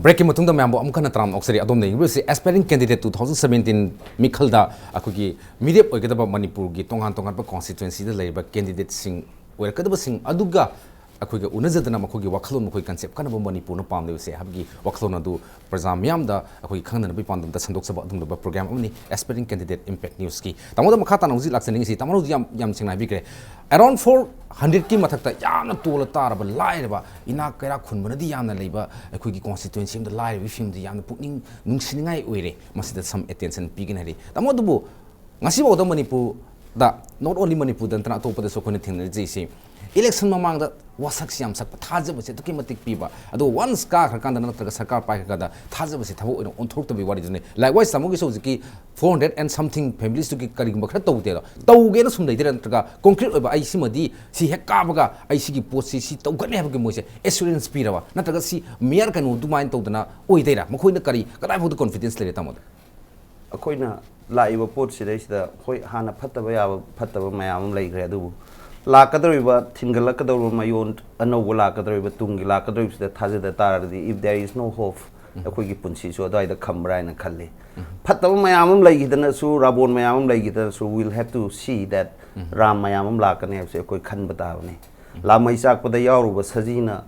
Break ꯀꯤ ꯃꯇꯨꯡꯗ ꯃꯌꯥꯝꯕꯨ ꯑꯃꯨꯛ ꯍꯟꯅ ꯇꯔꯥꯝꯅ ꯑꯣꯛꯆꯔꯤ꯫ ꯑꯗꯣꯝꯅ ꯌꯦꯡꯕꯤꯔꯤꯕꯁꯤ Aspiring Candidate two thousand seventeen ꯃꯤꯈꯜꯗ ꯑꯩꯈꯣꯏꯒꯤ ꯃꯤꯔꯦꯞ ꯑꯣꯏꯒꯗꯕ ꯃꯅꯤꯄꯨꯔꯒꯤ ꯇꯣꯉꯥꯟ ꯇꯣꯉꯥꯟꯕ constituency ꯗ ꯂꯩꯔꯤꯕ candidate ꯁꯤꯡ ꯑꯣꯏꯔꯛꯀꯗꯕꯁꯤꯡ ꯑꯗꯨꯒ ꯑꯩꯈꯣꯏꯒ ꯎꯅꯖꯗꯅ ꯃꯈꯣꯏꯒꯤ ꯋꯥꯈꯜꯂꯣꯟ, ꯃꯈꯣꯏꯒꯤ ꯀꯟꯁꯦꯞ ꯀꯔꯝꯕ ꯃꯅꯤꯄꯨꯔꯅ ꯄꯥꯝꯂꯤꯕꯁꯦ ꯍꯥꯏꯕꯒꯤ ꯋꯥꯈꯜꯂꯣꯟ ꯑꯗꯨ ꯄ꯭ꯔꯖꯥ ꯃꯤꯌꯥꯝꯗ ꯑꯩꯈꯣꯏꯒꯤ ꯈꯪꯅꯅꯕꯒꯤ ꯄꯥꯟꯗꯝꯗ ꯁꯟꯗꯣꯛꯆꯕ ꯑꯗꯨꯒꯨꯝꯂꯕ ꯄ꯭ꯔꯣꯒ꯭ꯔꯥꯝ ꯑꯃꯅꯤ, Aspiring Candidate Impact Newsꯀꯤ꯫ ꯇꯥꯃꯣꯗ ꯃꯈꯥ ꯇꯥꯅ ꯍꯧꯖꯤꯛ ꯂꯥꯛꯆꯅꯤꯡꯉꯤꯁꯤ, ꯇꯥꯃꯣꯅ ꯍꯧꯖꯤꯛ ꯌꯥꯝ, ꯌꯥꯝ ꯁꯦꯡꯅ ꯍꯥꯏꯕꯤꯈ꯭ꯔꯦ꯫ Around four hundredꯀꯤ ꯃꯊꯛꯇ ꯌꯥꯝꯅ ꯇꯣꯜꯂ ꯇꯥꯔꯕ, ꯂꯥꯏꯔꯕ, ꯏꯅꯥꯛ ꯀꯩꯔꯥꯛ ꯈꯨꯟꯕꯅꯗꯤ ꯌꯥꯝꯅ ꯂꯩꯕ ꯑꯩꯈꯣꯏꯒꯤ constituency ꯑꯃꯗ ꯂꯥꯏꯔꯕꯒꯤ ꯐꯤꯕꯝꯗꯤ ꯌꯥꯝꯅ ꯄꯨꯛꯅꯤꯡ ꯅꯨꯡꯁꯤꯅꯤꯡꯉꯥꯏ ꯑꯣꯏꯔꯦ꯫ ꯃꯁꯤꯗ some attention ꯄꯤꯒꯅꯤ ꯍꯥꯏꯔꯤ꯫ ꯇꯥꯃꯣ, ꯑꯗꯨꯕꯨ ꯉꯁꯤꯐꯥꯎꯗ ꯃꯅꯤꯄꯨꯔꯗ, not only ꯃꯅꯤꯄꯨꯔꯗ ꯅꯠꯇꯅ ꯑꯇꯣꯞꯄꯗꯁꯨ ꯑꯩꯈꯣꯏꯅ ꯊꯦꯡꯅꯖꯩꯁꯤ, election ꯃꯃꯥꯡꯗ ꯋꯥꯁꯛꯁꯤ ꯌꯥꯝ ꯁꯛꯄ, ꯊꯥꯖꯕꯁꯦ ꯑꯗꯨꯛꯀꯤ ꯃꯇꯤꯛ ꯄꯤꯕ, ꯑꯗꯣ once ꯀꯥꯈ꯭ꯔꯀꯥꯟꯗ ꯅꯠꯇ꯭ꯔꯒ ꯁꯔꯀꯥꯔ ꯄꯥꯏꯈ꯭ꯔꯀꯥꯟꯗ ꯊꯥꯖꯕꯁꯤ ꯊꯕꯛ ꯑꯣꯏꯅ ꯑꯣꯟꯊꯣꯔꯛꯇꯕꯒꯤ ꯋꯥꯔꯤꯗꯨꯅꯤ꯫ Likewise, ꯇꯥꯃꯣꯒꯤꯁꯨ ꯍꯧꯖꯤꯛꯀꯤ four hundred and something familiesꯇꯨꯒꯤ ꯀꯔꯤꯒꯨꯝꯕ ꯈꯔ ꯇꯧꯗꯦꯗꯣ, ꯇꯧꯒꯦꯅ ꯁꯨꯝ ꯂꯩꯗꯣꯏꯔꯥ, ꯅꯠꯇ꯭ꯔꯒ concrete ꯑꯣꯏꯕ ꯑꯩ ꯁꯤꯃꯗꯤ ꯁꯤ ꯍꯦꯛ ꯀꯥꯕꯒ ꯑꯩ ꯁꯤꯒꯤ ꯄꯣꯠꯁꯤ ꯁꯤ ꯇꯧꯒꯅꯤ ꯍꯥꯏꯕꯒꯤ ꯃꯣꯏꯁꯦ assurance ꯄꯤꯔꯕ, ꯅꯠꯇ꯭ꯔꯒ ꯁꯤ mere ꯀꯩꯅꯣ ꯑꯗꯨꯃꯥꯏꯅ ꯇꯧꯗꯅ ꯑꯣꯏꯗꯣꯏꯔꯥ? ꯃꯈꯣꯏꯅ ꯀꯔꯤ, ꯀꯗꯥꯏꯐꯥꯎꯗ confidence ꯂꯩꯔꯦ ꯇꯥꯃꯣꯗ? ꯑꯩꯈꯣꯏꯅ ꯂꯥꯛꯏꯕ ꯄꯣꯠꯁꯤꯗꯩꯁꯤꯗ ꯍꯣꯏ, ꯍꯥꯟꯅ ꯐꯠꯇꯕ ꯌꯥꯕ ꯐꯠꯇꯕ ꯃꯌꯥꯝ ꯑꯃ ꯂꯩꯈ꯭ꯔꯦ, ꯑꯗꯨꯕꯨ ꯂꯥꯛꯀꯗꯧꯔꯤꯕ, ꯊꯤꯟꯒꯠꯂꯛꯀꯗꯧꯔꯤꯕ ꯃꯌꯣꯟ ꯑꯅꯧꯕ ꯂꯥꯛꯀꯗꯧꯔꯤꯕ, ꯇꯨꯡꯒꯤ ꯂꯥꯛꯀꯗꯧꯔꯤꯕꯁꯤꯗ ꯊꯥꯖꯗ ꯇꯥꯔꯒꯗꯤ, if there is no hope, ꯑꯩꯈꯣꯏꯒꯤ ꯄꯨꯟꯁꯤꯁꯨ ꯑꯗꯨꯋꯥꯏꯗ ꯈꯝꯕ꯭ꯔꯥ ꯍꯥꯏꯅ ꯈꯜꯂꯤ꯫ ꯐꯠꯇꯕ ꯃꯌꯥꯝ ꯑꯃ ꯂꯩꯈꯤꯗꯅꯁꯨ, ꯔꯥꯕꯣꯟ ꯃꯌꯥꯝ ꯑꯃ ꯂꯩꯈꯤꯗꯅꯁꯨ, we'll have to see that Ram ꯃꯌꯥꯝ ꯑꯃ ꯂꯥꯛꯀꯅꯤ ꯍꯥꯏꯕꯁꯦ ꯑꯩꯈꯣꯏ ꯈꯟꯕ ꯇꯥꯕꯅꯤ꯫ ꯂꯥꯃꯩ ꯆꯥꯛꯄꯗ ꯌꯥꯎꯔꯨꯕ ꯁꯖꯤꯅ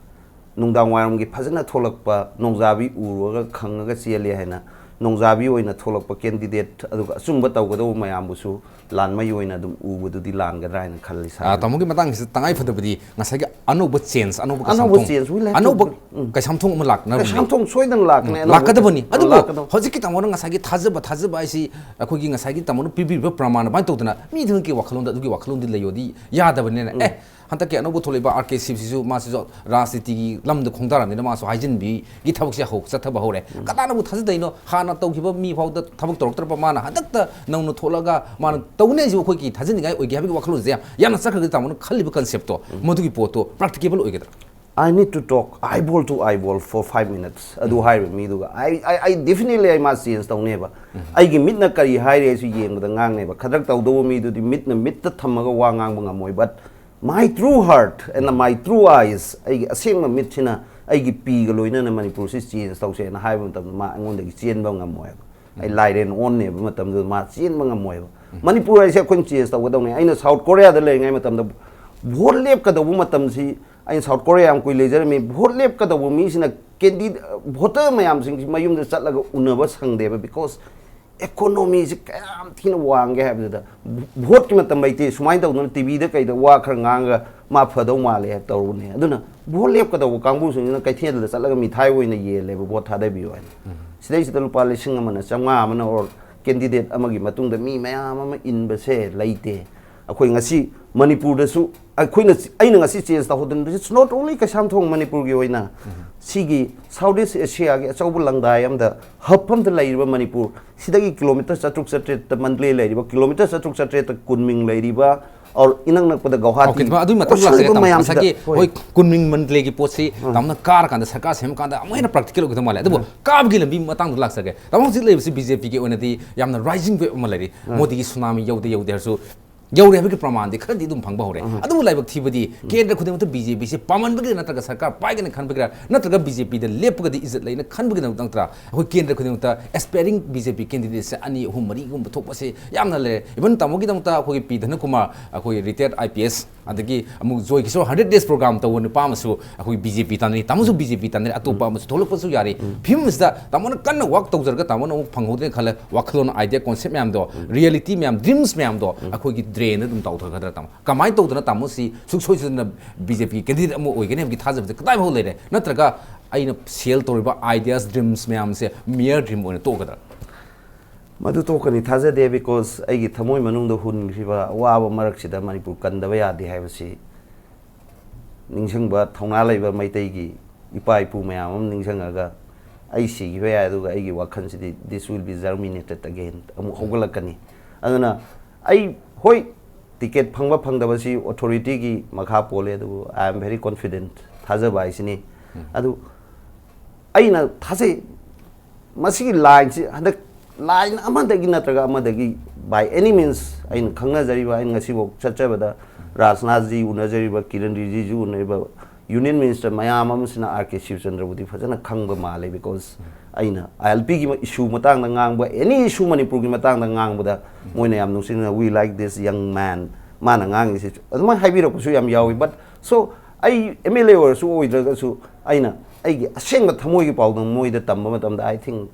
ꯅꯨꯡꯗꯥꯡ ꯋꯥꯏꯔꯝꯒꯤ ꯐꯖꯅ ꯊꯣꯛꯂꯛꯄ ꯅꯣꯡꯖꯥꯕꯤ ꯎꯔꯨꯔꯒ ꯈꯪꯉꯒ ꯆꯦꯜꯂꯤ ꯍꯥꯏꯅ ꯅꯣꯡꯖꯥꯕꯤ ꯑꯣꯏꯅ ꯊꯣꯛꯂꯛꯄ candidate, ꯑꯗꯨꯒ ꯑꯆꯨꯝꯕ ꯇꯧꯒꯗꯧꯕ ꯃꯌꯥꯝꯕꯨꯁꯨ ꯂꯥꯟꯃꯩ ꯑꯣꯏꯅ ꯑꯗꯨꯝ ꯎꯕꯗꯨꯗꯤ ꯂꯥꯟꯒꯗ꯭ꯔꯥ ꯍꯥꯏꯅ ꯈꯜꯂꯤ, ꯁꯥꯔ꯫ ꯑꯥ, ꯇꯥꯃꯣꯒꯤ ꯃꯇꯥꯡꯁꯤꯗ ꯇꯉꯥꯏ ꯐꯗꯕꯗꯤ ꯉꯁꯥꯏꯒꯤ ꯑꯅꯧꯕ change, ꯑꯅꯧꯕ ꯑꯅꯧꯕ Keishamthong, change, we'll have to, ꯑꯅꯧꯕ ꯎꯝ꯫ ꯀꯩꯁꯥꯝꯊꯣꯡ ꯑꯃ ꯂꯥꯛꯅꯕꯅꯤ꯫ ꯀꯩꯁꯥꯝꯊꯣꯡ ꯁꯣꯏꯗꯅ ꯂꯥꯛꯀꯅꯤ, ꯎꯝ, ꯑꯅꯧꯕ ꯂꯥꯛꯀꯗꯕꯅꯤ꯫ ꯎꯝ, ꯑꯗꯨꯕꯨ ꯂꯥꯛꯀꯗꯧ-, ꯍꯧꯖꯤꯛꯀꯤ ꯇꯥꯃꯣꯅ ꯉꯁꯥꯏꯒꯤ ꯊꯥꯖꯕ, ꯊꯥꯖꯕ ꯍꯥꯏꯁꯤ ꯑꯩꯈꯣꯏꯒꯤ ꯉꯁꯥꯏꯒꯤ ꯇꯥꯃꯣꯅ ꯄꯤꯕꯤꯔꯤꯕ ꯄ꯭ꯔꯃꯥꯟ ꯑꯗꯨꯃꯥꯏꯅ ꯇꯧꯗꯅ ꯃꯤ ꯈꯨꯗꯤꯡꯃꯛꯀꯤ ꯋꯥꯈꯜꯂꯣꯟꯗ ꯑꯗꯨꯒꯤ ꯋꯥꯈꯜꯂꯣꯟꯗꯤ ꯂꯩꯌꯣꯗꯤ ꯌꯥꯗꯕꯅꯤꯅ꯫ ꯎꯝ꯫ ꯑꯦ, ꯍꯟꯗꯛꯀꯤ ꯑꯅꯧꯕ ꯊꯣꯛꯂꯛꯏꯕ ꯑꯥꯔ ꯀꯦ ꯁꯤꯞꯁꯤꯁꯨ ꯃꯥꯁꯤꯁꯨ ꯔꯥꯖꯅꯤꯇꯤꯒꯤ ꯂꯝꯗ ꯈꯣꯡꯗꯥꯔꯕꯅꯤꯅ ꯃꯥꯁꯨ ꯍꯥꯏꯖꯤꯟꯕꯤꯒꯤ ꯊꯕꯛꯁꯦ ꯍꯧ-, ꯆꯠꯊꯕ ꯍꯧꯔꯦ꯫ ꯎꯝ꯫ ꯀꯅꯥꯅꯕꯨ ꯊꯥꯖꯗꯣꯏꯅꯣ? ꯍꯥꯟꯅ ꯇꯧꯈꯤꯕ ꯃꯤ ꯐꯥꯎꯗ ꯊꯕꯛ ꯇꯧꯔꯛꯇ꯭ꯔꯕ ꯃꯥꯅ ꯍꯟꯗꯛꯇ ꯅꯧꯅ ꯊꯣꯛꯂꯒ ꯃꯥꯅ ꯇꯧꯅꯤ ꯍꯥꯏꯁꯤꯕꯨ ꯑꯩꯈꯣꯏꯒꯤ ꯊꯥꯖꯅꯤꯡꯉꯥꯏ ꯑꯣꯏꯒꯦ ꯍꯥꯏꯕꯒꯤ ꯋꯥꯈꯜꯂꯣꯟꯁꯦ ꯌꯥꯝ ꯌꯥꯝꯅ ꯆꯠꯈ꯭ꯔꯒꯗꯤ ꯇꯥꯃꯣꯅ ꯈꯜꯂꯤꯕ conceptꯇꯣ, ꯎꯝ꯫ ꯃꯗꯨꯒꯤ ꯄꯣꯠꯇꯣ practicable ꯑꯣꯏꯒꯗ꯭ꯔꯥ? I need to talk eyeball to eyeball for five minutes꯫ ꯑꯗꯨ ꯎꯝ꯫ ꯍꯥꯏꯔꯤꯕ ꯃꯤꯗꯨꯒ ꯑꯩ, ꯑꯩ, ꯑꯩ definitely ꯑꯩ ꯃꯥ change ꯇꯧꯅꯦꯕ꯫ ꯎꯝ꯫ ꯑꯩꯒꯤ ꯃꯤꯠꯅ ꯀꯔꯤ ꯍꯥꯏꯔꯦ ꯍꯥꯏꯁꯨ ꯌꯦꯡꯕꯗ ꯉꯥꯡꯅꯦꯕ꯫ ꯈꯗ꯭ꯔꯛ ꯇꯧꯗꯧꯕ ꯃꯤꯗꯨꯗꯤ ꯃꯤꯠꯅ ꯃꯤꯠꯇ ꯊꯝꯃꯒ ꯋꯥ ꯉꯥꯡꯕ ꯉꯝꯃꯣꯏ꯫ But my true heart and my true eyes, ꯑꯩꯒꯤ ꯑꯁꯦꯡꯕ ꯃꯤꯠꯁꯤꯅ ꯑꯩꯒꯤ ꯄꯤꯒ ꯂꯣꯏꯅꯅ ꯃꯅꯤꯄꯨꯔꯁꯤ change ꯇꯧꯁꯦꯅ ꯍꯥꯏꯕ ꯃꯇꯝꯗ ꯃꯥ ꯑꯩꯉꯣꯟꯗꯒꯤ ꯆꯦꯟꯕ ꯉꯝꯃꯣꯏꯕ꯫ ꯑꯩ ꯂꯥꯏꯔꯦꯟ ꯑꯣꯟꯅꯦꯕ ꯃꯇꯝꯗꯨꯗ ꯃꯥ ꯆꯦꯟꯕ ꯉꯝꯃꯣꯏꯕ꯫ ꯃꯅꯤꯄꯨꯔ ꯍꯥꯏꯁꯦ ꯑꯩꯈꯣꯏꯅ change ꯇꯧꯒꯗꯧꯅꯤ꯫ ꯑꯩꯅ South Koreaꯗ ꯂꯩꯔꯤꯉꯩ ꯃꯇꯝꯗ vote ꯂꯦꯞꯀꯗꯧꯕ ꯃꯇꯝꯁꯤ ꯑꯩꯅ ꯁꯥꯎꯠ ꯀꯣꯔꯤꯌꯥ ꯌꯥꯝ ꯀꯨꯏ ꯂꯩꯖꯔꯝꯃꯤ꯫ ꯚꯣꯠ ꯂꯦꯞꯀꯗꯧꯕ ꯃꯤꯁꯤꯅ ꯀꯦꯟꯗꯤ ꯚꯣꯇꯔ ꯃꯌꯥꯝꯁꯤꯡꯁꯤ ꯃꯌꯨꯝꯗ ꯆꯠꯂꯒ ꯎꯅꯕ ꯁꯪꯗꯦꯕ, ꯕꯤꯀꯣꯁ ꯏꯀꯣꯅꯣꯃꯤꯁꯤ ꯀꯌꯥꯝ ꯊꯤꯅ ꯋꯥꯡꯒꯦ ꯍꯥꯏꯕꯗꯨꯗ, ꯚꯣꯠꯀꯤ ꯃꯇꯝ ꯂꯩꯇꯦ, ꯁꯨꯃꯥꯏꯅ ꯇꯧꯗꯅ ꯇꯤꯚꯤꯗ ꯀꯩꯗ ꯋꯥ ꯈꯔ ꯉꯥꯡꯉꯒ ꯃꯥ ꯐꯗꯧ ꯃꯥꯜꯂꯦ ꯍꯥꯏꯕ ꯇꯧꯔꯨꯕꯅꯦ꯫ ꯑꯗꯨꯅ ꯚꯣꯠ ꯂꯦꯞꯀꯗꯧꯕ ꯀꯥꯡꯕꯨꯁꯤꯡꯁꯤꯅ ꯀꯩꯊꯦꯜꯗ ꯆꯠꯂꯒ ꯃꯤꯊꯥꯏ ꯑꯣꯏꯅ ꯌꯦꯜꯂꯦꯕ, ꯚꯣꯠ ꯊꯥꯗꯕꯤꯌꯨ ꯍꯥꯏꯅ꯫ ꯁꯤꯗꯩꯁꯤꯗ ꯂꯨꯄꯥ ꯂꯤꯁꯤꯡ ꯑꯃꯅ ꯆꯥꯝꯃꯉꯥ ꯑꯃꯅ ꯑꯣꯔ ꯀꯦꯟꯗꯤꯗꯦꯠ ꯑꯃꯒꯤ ꯃꯇꯨꯡꯗ ꯃꯤ ꯃꯌꯥꯝ ꯑꯃ ꯏꯟꯕꯁꯦ ꯂꯩꯇꯦ꯫ ꯑꯩꯈꯣꯏ ꯉꯁꯤ ꯃꯅꯤꯄꯨꯔꯗꯁꯨ ꯑꯩꯈꯣꯏꯅ, ꯑꯩꯅ ꯉꯁꯤ ꯆꯦꯟꯖ ꯇꯧꯍꯧꯗꯅ, it's not only ꯀꯩꯁꯥꯝꯊꯣꯡ ꯃꯅꯤꯄꯨꯔꯒꯤ ꯑꯣꯏꯅ, ꯁꯤꯒꯤ ꯁꯥꯎꯠ ꯏꯁ ꯑꯦꯁꯤꯌꯥꯒꯤ ꯑꯆꯧꯕ ꯂꯪꯗꯥꯏ ꯑꯃꯗ, ꯍꯕ ꯑꯃꯗ ꯂꯩꯔꯤꯕ ꯃꯅꯤꯄꯨꯔ, ꯁꯤꯗꯒꯤ ꯀꯤꯂꯣꯃꯤꯇꯔ ꯆꯥꯇ꯭ꯔꯨꯛ ꯆꯥꯇ꯭ꯔꯦꯠꯇ ꯃꯟꯗꯂꯦ ꯂꯩꯔꯤꯕ, ꯀꯤꯂꯣꯃꯤꯇꯔ ꯆꯥꯇ꯭ꯔꯨꯛ ꯆꯥꯇ꯭ꯔꯦꯠꯇ ꯀꯨꯟꯃꯤꯡ ꯂꯩꯔꯤꯕ, ꯑꯣꯔ ꯏꯅꯛ ꯅꯛꯄꯗ ꯒꯧꯍꯥꯇꯤ, ꯑꯣꯀꯦ, ꯑꯗꯨꯒꯤ ꯃꯇꯥꯡ ꯂꯥꯛꯆꯒꯦ꯫ ꯁꯤꯒꯨꯝꯕ ꯇꯥꯃꯣ, ꯃꯌꯥꯝꯁꯤꯗ, ꯉꯁꯥꯏꯒꯤ ꯍꯣꯏ꯫ ꯍꯣꯏ, ꯀꯨꯟꯃꯤꯡ ꯃꯟꯗꯂꯦꯒꯤ ꯄꯣꯠꯁꯤ ꯎꯝ꯫ ꯇꯥꯃꯣꯅ ꯀꯥꯔꯀꯥꯟꯗ, ꯁꯔꯀꯥꯔ ꯁꯦꯝꯃꯀꯥꯟꯗ ꯑꯃꯨꯛ ꯍꯦꯟꯅ ꯄ꯭ꯔꯥꯛꯇꯤꯀꯦꯜ ꯑꯣꯏꯒꯗꯧ ꯃꯥꯜꯂꯦ꯫ ꯑꯗꯨꯕꯨ ꯎꯝ꯫ ꯀꯥꯕꯒꯤ ꯂꯝꯕꯤ ꯃꯇꯥꯡꯗ ꯂꯥꯛꯆꯒꯦ꯫ ꯇꯥꯃꯣ, ꯍꯧꯖꯤꯛ ꯂꯩꯔꯤꯕꯁꯤ ꯕꯤ ꯖꯦ ꯄꯤꯒꯤ ꯑꯣꯏꯅꯗꯤ ꯌꯥꯝꯅ ꯔꯥꯏꯖꯤꯡ ꯋꯦꯕ ꯑꯃ ꯂꯩꯔꯤ꯫ ꯎꯝ꯫ ꯃꯣꯗꯤꯒꯤ ꯁꯨꯅꯥꯃꯤ ꯌꯧꯗꯦ ꯌꯧꯗꯦ ꯍꯥꯏꯔꯁꯨ, ꯌꯧꯔꯦ ꯍꯥꯏꯕꯒꯤ ꯄ꯭ꯔꯃꯥꯟꯗꯤ ꯈꯔꯗꯤ ꯑꯗꯨꯝ ꯐꯪꯕ ꯍꯧꯔꯦ꯫ ꯎꯝ꯫ ꯑꯗꯨꯕꯨ ꯂꯥꯏꯕꯛ ꯊꯤꯕꯗꯤ ꯎꯝ꯫ ꯀꯦꯟꯗ꯭ꯔ ꯈꯨꯗꯤꯡꯃꯛꯇ ꯕꯤ ꯖꯦ ꯄꯤꯁꯦ ꯄꯥꯝꯃꯟꯕꯒꯤꯔ, ꯅꯠꯇ꯭ꯔꯒ ꯁꯔꯀꯥꯔ ꯄꯥꯏꯒꯅꯤ ꯈꯟꯕꯒꯤꯔ, ꯅꯠꯇ꯭ꯔꯒ ꯕꯤ ꯖꯦ ꯄꯤꯗ ꯂꯦꯞꯄꯒꯗꯤ ꯏꯖꯠ ꯂꯩꯅ ꯈꯟꯕꯒꯤꯗꯃꯛ ꯅꯠꯇ꯭ꯔꯥ? ꯑꯩꯈꯣꯏ ꯀꯦꯟꯗ꯭ꯔ ꯈꯨꯗꯤꯡꯃꯛꯇ ꯑꯦꯁꯄꯥꯏꯔꯤꯡ ꯕꯤ ꯖꯦ ꯄꯤ ꯀꯦꯟꯗꯤꯗꯦꯠꯁꯦ ꯑꯅꯤ, ꯑꯍꯨꯝ, ꯃꯔꯤꯒꯨꯝꯕ ꯊꯣꯛꯄꯁꯦ ꯌꯥꯝꯅ ꯂꯩꯔꯦ꯫ ꯏꯚꯟ ꯇꯥꯃꯣꯒꯤꯗꯃꯛꯇ ꯑꯩꯈꯣꯏꯒꯤ ꯄꯤ ꯙꯅꯀꯨꯃꯥꯔ, ꯑꯩꯈꯣꯏꯒꯤ ꯔꯤꯇꯥꯌꯔꯠ ꯑꯥꯏ ꯄꯤ ꯑꯦꯁ, ꯑꯗꯒꯤ ꯑꯃꯨꯛ ꯖꯣꯏ ꯀꯤꯁꯣꯔ ꯍꯟꯗ꯭ꯔꯦꯠ ꯗꯦꯖ ꯄ꯭ꯔꯣꯒ꯭ꯔꯥꯝ ꯇꯧꯕ ꯅꯨꯄꯥ ꯑꯃꯁꯨ ꯑꯩꯈꯣꯏ ꯕꯤ ꯖꯦ ꯄꯤ ꯇꯥꯟꯅꯔꯤ, ꯇꯥꯃꯣꯁꯨ ꯕꯤ ꯖꯦ ꯄꯤ ꯇꯥꯟꯅꯔꯤ, ꯑꯇꯣꯞꯄ ꯎꯝ꯫ ꯑꯃꯁꯨ ꯊꯣꯛꯂꯛꯄꯁꯨ ꯌꯥꯔꯤ꯫ ꯎꯝ꯫ ꯐꯤꯕꯝꯁꯤꯗ ꯇꯥꯃꯣꯅ ꯀꯟꯅ ꯋꯥꯛ ꯇꯧꯖꯔꯒ ꯇꯥꯃꯣꯅ ꯑꯃꯨꯛ ꯐꯪꯍꯧꯗ꯭ꯔꯦꯅ ꯈꯜꯂꯦ, ꯋꯥꯈꯜꯂꯣꯟ, ꯑꯥꯏꯗꯤꯌꯥ, ꯀꯣꯟꯁꯦꯞ ꯃꯌꯥꯝꯗꯣ, ꯎꯝ꯫ ꯔꯤꯌꯦꯂꯤꯇꯤ ꯃꯌꯥꯝ, ꯗ꯭ꯔꯤꯝꯁ ꯃꯌꯥꯝꯗꯣ ꯎꯝ꯫ ꯑꯩꯈꯣꯏꯒꯤ ꯗ꯭ꯔꯦꯟꯗ ꯑꯗꯨꯝ ꯇꯥꯎꯊꯈ꯭ꯔꯗ꯭ꯔꯥ ꯇꯥꯃꯣ? ꯀꯃꯥꯏꯅ ꯇꯧꯗꯅ ꯇꯥꯃꯣꯁꯤ ꯁꯨꯡꯁꯣꯏ ꯁꯣꯏꯗꯅ ꯕꯤ ꯖꯦ ꯄꯤꯒꯤ ꯀꯦꯟꯗꯤꯗꯦꯠ ꯑꯃ ꯑꯣꯏꯒꯅꯤ ꯍꯥꯏꯕꯒꯤ ꯊꯥꯖꯕꯁꯦ ꯀꯗꯥꯏꯐꯥꯎ ꯂꯩꯔꯦ? ꯅꯠꯇ꯭ꯔꯒ ꯑꯩꯅ ꯁꯦꯜ ꯇꯧꯔꯤꯕ ꯑꯥꯏꯗꯤꯌꯥꯁ, ꯗ꯭ꯔꯤꯝꯁ ꯃꯌꯥꯝꯁꯦ ꯃꯤꯌꯔ ꯗ꯭ꯔꯤꯝ ꯑꯣꯏꯅ ꯇꯣꯛꯀꯗ꯭ꯔꯥ? ꯃꯗꯨ ꯇꯣꯛꯀꯅꯤ ꯊꯥꯖꯗꯦ, ꯕꯤꯀꯣꯁ ꯑꯩꯒꯤ ꯊꯃꯣꯏ ꯃꯅꯨꯡꯗ ꯍꯨꯟꯈ꯭ꯔꯤꯕ ꯑꯋꯥꯕ ꯃꯔꯛꯁꯤꯗ ꯃꯅꯤꯄꯨꯔ ꯀꯟꯗꯕ ꯌꯥꯗꯦ ꯍꯥꯏꯕꯁꯤ ꯅꯤꯡꯁꯤꯡꯕ, ꯊꯧꯅꯥ ꯂꯩꯕ ꯃꯩꯇꯩꯒꯤ ꯏꯄꯥ ꯏꯄꯨ ꯃꯌꯥꯝ ꯑꯃ ꯅꯤꯡꯁꯤꯡꯉꯒ, ꯑꯩ ꯁꯤꯈꯤꯕ ꯌꯥꯏ, ꯑꯗꯨꯒ ꯑꯩꯒꯤ ꯋꯥꯈꯜꯁꯤꯗꯤ this will be germinated again, ꯑꯃꯨꯛ ꯍꯧꯒꯠꯂꯛꯀꯅꯤ꯫ ꯑꯗꯨꯅ ꯑꯩ, ꯍꯣꯏ, ꯇꯤꯀꯦꯠ ꯐꯪꯕ ꯐꯪꯗꯕꯁꯤ ꯑꯣꯊꯣꯔꯤꯇꯤꯒꯤ ꯃꯈꯥ ꯄꯣꯜꯂꯦ, ꯑꯗꯨꯕꯨ I am very confident, ꯊꯥꯖꯕ ꯍꯥꯏꯁꯤꯅꯤ꯫ ꯎꯝ꯫ ꯑꯗꯨ ꯑꯩꯅ ꯊꯥꯖꯩ, ꯃꯁꯤꯒꯤ ꯂꯥꯏꯟꯁꯤ ꯍꯟꯗꯛ ꯂꯥꯏꯟ ꯑꯃꯗꯒꯤ ꯅꯠꯇ꯭ꯔꯒ ꯑꯃꯗꯒꯤ, by any means, ꯑꯩꯅ ꯈꯪꯅꯖꯔꯤꯕ, ꯑꯩꯅ ꯉꯁꯤꯐꯥꯎ ꯆꯠꯆꯕꯗ ꯔꯥꯖꯅꯥꯊꯖꯤ ꯎꯅꯖꯔꯤꯕ, ꯀꯤꯔꯟ ꯔꯤꯖꯤꯖꯨ ꯎꯅꯔꯤꯕ, ꯌꯨꯅꯤꯌꯟ ꯃꯤꯅꯤꯁꯇꯔ ꯃꯌꯥꯝ ꯑꯃꯁꯤꯅ ꯑꯥꯔ ꯀꯦ ꯁꯤꯕꯆꯟꯗ꯭ꯔꯕꯨꯗꯤ ꯐꯖꯅ ꯈꯪꯕ ꯃꯥꯜꯂꯦ, ꯕꯤꯀꯣꯁ ꯑꯩꯅ ꯑꯥꯏ ꯑꯦꯜ ꯄꯤꯒꯤ ꯏꯁꯨ ꯃꯇꯥꯡꯗ ꯉꯥꯡꯕ, ꯑꯦꯅꯤ ꯏꯁꯨ ꯃꯅꯤꯄꯨꯔꯒꯤ ꯃꯇꯥꯡꯗ ꯉꯥꯡꯕꯗ ꯃꯣꯏꯅ ꯌꯥꯝ ꯅꯨꯡꯁꯤꯅ, "We like this young man", ꯃꯥꯅ ꯉꯥꯡꯉꯤꯁꯤ ꯑꯗꯨꯃꯥꯏꯅ ꯍꯥꯏꯕꯤꯔꯛꯄꯁꯨ ꯌꯥꯝ ꯌꯥꯎꯏ꯫ But so ꯑꯩ M L A ꯑꯣꯏꯔꯁꯨ ꯑꯣꯏꯗ꯭ꯔꯒꯁꯨ, ꯑꯩꯅ ꯑꯩꯒꯤ ꯑꯁꯦꯡꯕ ꯊꯃꯣꯏꯒꯤ ꯄꯥꯎꯗꯝ ꯃꯣꯏꯗ ꯇꯝꯕ ꯃꯇꯝꯗ, I think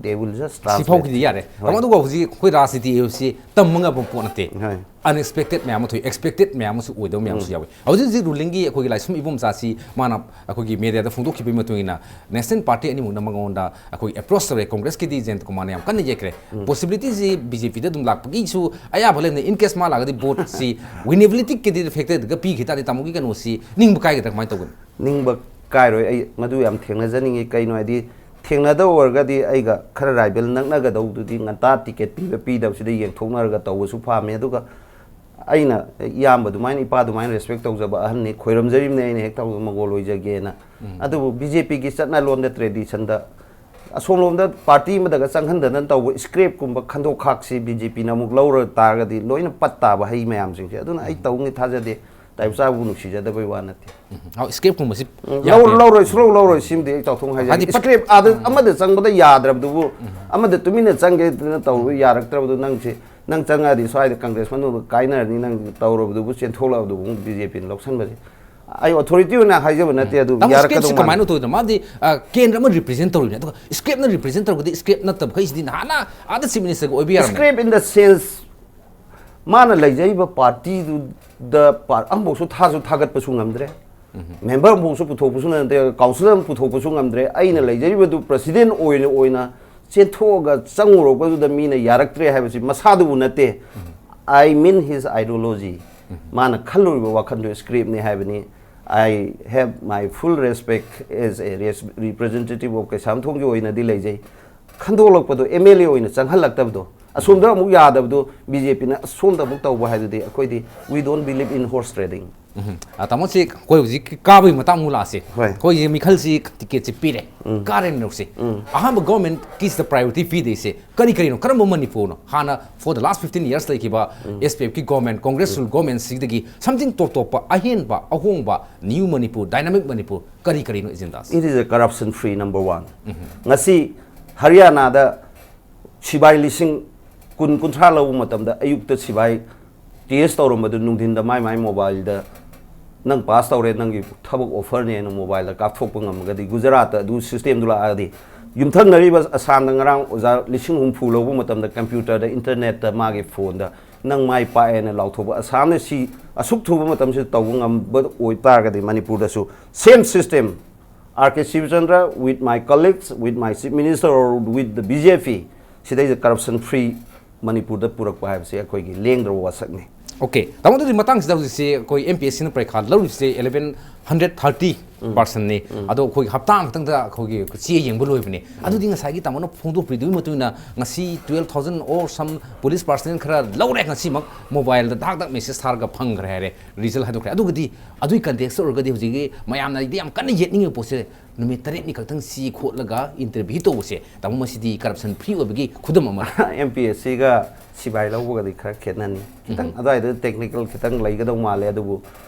they will just translate. ꯁꯤꯐꯥꯎꯒꯤꯗꯤ ꯌꯥꯔꯦ꯫ ꯍꯣꯏ꯫ ꯑꯗꯨꯒ ꯍꯧꯖꯤꯛ ꯑꯩꯈꯣꯏ ꯔꯥꯖꯅꯤꯇꯤ ꯍꯥꯏꯕꯁꯤ ꯇꯝꯕ ꯉꯝꯕ ꯄꯣꯠ ꯅꯠꯇꯦ꯫ ꯍꯣꯏ꯫ Unexpected ꯃꯌꯥꯝ ꯑꯃ ꯊꯣꯛꯏ, expected ꯃꯌꯥꯝ ꯑꯃꯁꯨ ꯑꯣꯏꯗꯕ ꯃꯌꯥꯝꯁꯨ ꯌꯥꯎꯏ꯫ ꯍꯧꯖꯤꯛ ꯍꯧꯖꯤꯛ rulingꯒꯤ ꯑꯩꯈꯣꯏꯒꯤ ꯂꯥꯏꯁ꯭ꯔꯝ ꯏꯕꯣꯝꯆꯥꯁꯤ ꯃꯥꯅ ꯑꯩꯈꯣꯏꯒꯤ mediaꯗ ꯐꯣꯡꯗꯣꯛꯈꯤꯕꯒꯤ ꯃꯇꯨꯡ ꯏꯟꯅ national party ꯑꯅꯤꯃꯛꯅ ꯃꯉꯣꯟꯗ ꯑꯩꯈꯣꯏꯒꯤ approach ꯇꯧꯔꯦ꯫ Congressꯀꯤꯗꯤ ꯖꯌꯟꯇ ꯀꯨꯃꯥꯔꯅ ꯌꯥꯝ ꯀꯟꯅ ꯌꯦꯛꯈ꯭ꯔꯦ꯫ Possibilityꯁꯤ BJPꯗ ꯑꯗꯨꯝ ꯂꯥꯛꯄꯒꯤꯁꯨ ꯑꯌꯥꯕ ꯂꯩꯕꯅ, in case ꯃꯥ ꯂꯥꯛꯑꯒꯗꯤ voteꯁꯤ winnability candidate factorꯗꯒ ꯄꯤꯈꯤ ꯇꯥꯔꯗꯤ ꯇꯥꯃꯣꯒꯤ ꯀꯩꯅꯣꯁꯤ ꯅꯤꯡꯕ ꯀꯥꯏꯒꯗ꯭ꯔꯥ, ꯀꯃꯥꯏꯅ ꯇꯧꯒꯅꯤ? ꯅꯤꯡꯕ ꯀꯥꯏꯔꯣꯏ꯫ ꯑꯩ ꯃꯗꯨ ꯌꯥꯝ ꯊꯦꯡꯅꯖꯅꯤꯡꯉꯤ꯫ ꯀꯩꯅꯣ ꯍꯥꯏꯗꯤ, ꯊꯦꯡꯅꯗꯕ ꯑꯣꯏꯔꯒꯗꯤ ꯑꯩꯒ ꯈꯔ rival ꯅꯛꯅꯒꯗꯧꯗꯨꯗꯤ ꯉꯟꯇꯥ ticket ꯄꯤꯕ ꯄꯤꯗꯕꯁꯤꯗ ꯌꯦꯡꯊꯣꯛꯅꯔꯒ ꯇꯧꯕꯁꯨ ꯄꯥꯝꯃꯦ꯫ ꯑꯗꯨꯒ ꯑꯩꯅ ꯏꯌꯥꯝꯕ ꯑꯗꯨꯃꯥꯏꯅ, ꯏꯄꯥ ꯑꯗꯨꯃꯥꯏꯅ respect ꯇꯧꯖꯕ ꯑꯍꯟꯅꯤ, ꯈꯣꯏꯔꯝꯖꯔꯤꯕꯅꯤ ꯑꯩꯅ ꯍꯦꯛ ꯇꯧꯕ ꯃꯪꯒꯣꯜ ꯑꯣꯏꯖꯒꯦꯅ꯫ ꯑꯗꯨꯕꯨ BJPꯒꯤ ꯆꯠꯅꯂꯣꯟꯗ, traditionꯗ ꯑꯁꯣꯝꯂꯣꯝꯗ party ꯑꯃꯗꯒ ꯆꯪꯍꯟꯗꯅ ꯇꯧꯕ scrapꯀꯨꯝꯕ ꯈꯟꯗꯣꯛ ꯈꯥꯛꯁꯤ BJPꯅ ꯑꯃꯨꯛ ꯂꯧꯔ ꯇꯥꯔꯒꯗꯤ ꯂꯣꯏꯅ ꯄꯠ ꯇꯥꯕ ꯍꯩ ꯃꯌꯥꯝꯁꯤꯡꯁꯦ꯫ ꯑꯗꯨꯅ ꯑꯩ ꯇꯧꯅꯤ ꯊꯥꯖꯗꯦ꯫ ꯇꯥꯏꯕꯆꯥꯕꯨ ꯅꯨꯡꯁꯤꯖꯗꯕꯩ ꯋꯥ ꯅꯠꯇꯦ꯫ ꯍꯥꯎ, scrapꯀꯨꯝꯕꯁꯤ ꯂꯧꯔ-, ꯂꯧꯔꯣꯏ, ꯁꯨꯡꯂꯧ ꯂꯧꯔꯣꯏ꯫ ꯁꯤꯃꯗꯤ ꯑꯩ ꯆꯥꯎꯊꯣꯛꯅ ꯍꯥꯏꯖꯒꯦ꯫ ꯍꯥꯏꯗꯤ ꯄꯠ- Scrap ꯑꯥꯗ ꯑꯃꯗ ꯆꯪꯕꯗ ꯌꯥꯗ꯭ꯔꯕꯗꯨꯕꯨ, ꯑꯃꯗ ꯇꯨꯃꯤꯟꯅ ꯆꯪꯒꯦꯗꯅ ꯇꯧꯕ ꯌꯥꯔꯛꯇ꯭ꯔꯕꯗꯨ, ꯅꯪꯁꯦ, ꯅꯪ ꯆꯪꯉꯛꯑꯗꯤ ꯁ꯭ꯋꯥꯏꯗ Congress ꯃꯅꯨꯡꯗ ꯀꯥꯏꯅꯔꯅꯤ, ꯅꯪ ꯇꯧꯔꯕꯗꯨꯕꯨ ꯆꯦꯟꯊꯣꯛꯂꯛꯑꯕꯗꯨꯕꯨ ꯑꯃꯨꯛ BJPꯅ ꯂꯧꯁꯟꯕꯁꯦ꯫ ꯑꯩ authority ꯑꯣꯏꯅ ꯍꯥꯏꯖꯕ ꯅꯠꯇꯦ, ꯑꯗꯨ ꯇꯥꯃꯣ, ꯌꯥꯔꯛꯀꯗꯧ scrapꯁꯤ ꯀꯃꯥꯏꯅ ꯃꯥꯟꯗꯦ꯫ ꯇꯧꯗꯣꯏꯅꯣ? ꯃꯥꯗꯤ ꯑ, ꯀꯦꯟꯗ꯭ꯔ ꯑꯃ represent ꯇꯧꯔꯤꯅꯦ, ꯑꯗꯨꯒ scrapꯅ represent ꯇꯧꯔꯒꯗꯤ scrap ꯅꯠꯇꯕꯈꯩꯁꯤꯗꯤ ꯅꯍꯥꯟꯅ ꯑꯥꯗ Chief Ministerꯒ ꯑꯣꯏꯕ ꯌꯥꯔꯝꯅꯦ꯫ Scrap in the sense, ꯃꯥꯅ ꯂꯩꯖꯔꯤꯕ partyꯗꯨꯗ ꯄꯥ-, ꯑꯃꯐꯥꯎꯁꯨ ꯊꯥꯁꯨ ꯊꯥꯒꯠꯄꯁꯨ ꯉꯝꯗ꯭ꯔꯦ, member ꯑꯃꯐꯥꯎꯁꯨ ꯄꯨꯊꯣꯛꯄꯁꯨ ꯉꯝꯗ꯭ꯔꯦ, councillor ꯑꯃ ꯄꯨꯊꯣꯛꯄꯁꯨ ꯉꯝꯗ꯭ꯔꯦ꯫ ꯑꯩꯅ ꯂꯩꯖꯔꯤꯕꯗꯨ president ꯑꯣꯏꯅ, ꯑꯣꯏꯅ ꯆꯦꯟꯊꯣꯛꯑꯒ ꯆꯪꯉꯨꯔꯛꯄꯗꯨꯗ ꯃꯤꯅ ꯌꯥꯔꯛꯇ꯭ꯔꯦ ꯍꯥꯏꯕꯁꯤ ꯃꯁꯥꯗꯨꯕꯨ ꯅꯠꯇꯦ꯫ I mean his ideology. ꯃꯥꯅ ꯈꯜꯂꯨꯔꯤꯕ ꯋꯥꯈꯜꯗꯨ scrapꯅꯤ ꯍꯥꯏꯕꯅꯤ꯫ I have my full respect as a res-, representative of ꯀꯩꯁꯥꯝꯊꯣꯡꯒꯤ ꯑꯣꯏꯅꯗꯤ ꯂꯩꯖꯩ꯫ ꯈꯟꯗꯣꯛꯂꯛꯄꯗꯣ, MLA ꯑꯣꯏꯅ ꯆꯪꯍꯜꯂꯛꯇꯕꯗꯣ, ꯑꯁꯣꯝꯗ ꯑꯃꯨꯛ ꯌꯥꯗꯕꯗꯣ, BJPꯅ ꯑꯁꯣꯝꯗ ꯑꯃꯨꯛ ꯇꯧꯕ ꯍꯥꯏꯗꯨꯗꯤ, ꯑꯩꯈꯣꯏꯗꯤ we don't believe in horse trading. ꯎꯝ꯫ ꯑ, ꯇꯥꯃꯣꯁꯤ ꯑꯩꯈꯣꯏ ꯍꯧꯖꯤꯛ ꯀꯥꯕꯒꯤ ꯃꯇꯥꯡ ꯑꯃꯨꯛ ꯂꯥꯛꯑꯁꯤ꯫ ꯍꯣꯏ꯫ ꯑꯩꯈꯣꯏꯁꯦ ꯃꯤꯈꯜꯁꯤ ticketꯁꯤ ꯄꯤꯔꯦ꯫ ꯀꯥꯔꯦꯅ ꯂꯧꯁꯤ꯫ ꯑꯍꯥꯟꯕ governmentꯀꯤꯁꯤꯗ priority ꯄꯤꯗꯣꯏꯁꯦ ꯀꯔꯤ ꯀꯔꯤꯅꯣ? ꯀꯔꯝꯕ ꯃꯅꯤꯄꯨꯔꯅꯣ? ꯍꯥꯟꯅ for the last fifteen years ꯂꯩꯈꯤꯕ SPFꯀꯤ government, Congress rule governmentꯁꯤꯗꯒꯤ something top ꯇꯣꯞꯄ, ꯑꯍꯦꯟꯕ, ꯑꯍꯣꯡꯕ, new ꯃꯅꯤꯄꯨꯔ, dynamic ꯃꯅꯤꯄꯨꯔ ꯀꯔꯤ ꯀꯔꯤꯅꯣ agendas? It is a corruption free number one. ꯉꯁꯤ ꯍꯔꯤꯌꯥꯅꯥꯗ ꯁꯤꯕꯥꯏ ꯂꯤꯁꯤꯡ ꯀꯨꯟ, ꯀꯨꯟꯊ꯭ꯔꯥ ꯂꯧꯕ ꯃꯇꯝꯗ ꯑꯌꯨꯛꯇ ꯁꯤꯕꯥꯏ TS ꯇꯧꯔꯝꯕꯗꯨ ꯅꯨꯡꯊꯤꯟꯗ ꯃꯥꯏ ꯃꯥꯏ mobileꯗ ꯅꯪ ꯄꯥꯁ ꯇꯧꯔꯦ, ꯅꯪꯒꯤ ꯊꯕꯛ ꯑꯣꯐꯔꯅꯦꯅ ꯃꯣꯕꯥꯏꯜꯗ ꯀꯥꯞꯊꯣꯛꯄ ꯉꯝꯃꯒꯗꯤ, ꯒꯨꯖꯔꯥꯠꯇ ꯑꯗꯨ ꯁꯤꯁꯇꯦꯝꯗꯨ ꯂꯥꯛꯑꯒꯗꯤ, ꯌꯨꯝꯊꯪꯅꯔꯤꯕ ꯑꯁꯥꯝꯗ ꯉꯔꯥꯡ ꯑꯣꯖꯥ ꯂꯤꯁꯤꯡ ꯍꯨꯝꯐꯨ ꯂꯧꯕ ꯃꯇꯝꯗ ꯀꯝꯄ꯭ꯌꯨꯇꯔꯗ, ꯏꯟꯇꯔꯅꯦꯠꯇ, ꯃꯥꯒꯤ ꯐꯣꯟꯗ ꯅꯪ ꯃꯥꯏ ꯄꯥꯛꯑꯦꯅ ꯂꯥꯎꯊꯣꯛꯄ, ꯑꯁꯥꯝꯅ ꯁꯤ ꯑꯁꯨꯛ ꯊꯨꯕ ꯃꯇꯝꯁꯤꯗ ꯇꯧꯕ ꯉꯝꯕ ꯑꯣꯏꯇꯥꯔꯒꯗꯤ, ꯃꯅꯤꯄꯨꯔꯗꯁꯨ same system, R K Shivchandra, with my colleagues, with my chief minister or with the B J P, ꯁꯤꯗꯩꯗ corruption free ꯃꯅꯤꯄꯨꯔꯗ ꯄꯨꯔꯛꯄ ꯍꯥꯏꯕꯁꯦ ꯑꯩꯈꯣꯏꯒꯤ ꯂꯦꯡꯗ꯭ꯔꯕ ꯋꯥꯁꯛꯅꯤ꯫ ꯑꯣꯀꯦ, ꯇꯥꯃꯣ, ꯑꯗꯨꯗꯤ ꯃꯇꯥꯡꯁꯤꯗ ꯍꯧꯖꯤꯛꯁꯦ ꯑꯩꯈꯣꯏ M P S C ꯅ ꯄꯔꯤꯈꯥ ꯂꯧꯔꯤꯕꯁꯦ eleven hundred thirty person ꯅꯤ꯫ ꯑꯗꯣ ꯑꯩꯈꯣꯏꯒꯤ ꯍꯞꯇꯥ ꯑꯃꯈꯛꯇꯪꯗ ꯑꯩꯈꯣꯏꯒꯤ ꯆꯦ ꯌꯦꯡꯕ ꯂꯣꯏꯕꯅꯦ꯫ ꯑꯗꯨꯗꯤ ꯉꯁꯥꯏꯒꯤ ꯇꯥꯃꯣꯅ ꯐꯣꯡꯗꯣꯛꯄꯤꯗꯨꯒꯤ ꯃꯇꯨꯡ ꯏꯟꯅ ꯉꯁꯤ twelve thousand or some police personnel ꯈꯔ ꯂꯧꯔꯦ, ꯉꯁꯤꯃꯛ ꯃꯣꯕꯥꯏꯜꯗ ꯗꯥꯛ ꯗꯥꯛ ꯃꯦꯁꯦꯖ ꯊꯥꯔꯒ ꯐꯪꯈ꯭ꯔꯦ ꯍꯥꯏꯔꯦ, ꯔꯤꯖꯜ ꯍꯥꯏꯗꯣꯛꯈ꯭ꯔꯦ꯫ ꯑꯗꯨꯒꯗꯤ ꯑꯗꯨꯒꯤ ꯀꯟꯇꯦꯛꯁꯇ ꯑꯣꯏꯔꯒꯗꯤ ꯍꯧꯖꯤꯛꯀꯤ ꯃꯌꯥꯝꯅ ꯑꯩꯗꯤ ꯌꯥꯝ ꯀꯟꯅ ꯌꯦꯠꯅꯤꯡꯉꯤꯕ ꯄꯣꯠꯁꯦ, ꯅꯨꯃꯤꯠ ꯇꯔꯦꯠꯅꯤ ꯈꯛꯇꯪ ꯁꯤ ꯈꯣꯠꯂꯒ ꯏꯟꯇꯔꯚ꯭ꯌꯨ ꯇꯧꯕꯁꯦ, ꯇꯥꯃꯣ, ꯃꯁꯤꯗꯤ corruption free ꯑꯣꯏꯕꯒꯤ ꯈꯨꯗꯝ ꯑꯃ? M P S C ꯒ ꯁꯤꯕꯥꯏ ꯂꯧꯕꯒꯗꯤ ꯈꯔ ꯈꯦꯠꯅꯅꯤ, ꯈꯤꯇꯪ ꯑꯗꯨꯋꯥꯏꯗ technical ꯈꯤꯇꯪ ꯂꯩꯒꯗꯧ ꯃꯥꯜꯂꯦ꯫ ꯑꯗꯨꯕꯨ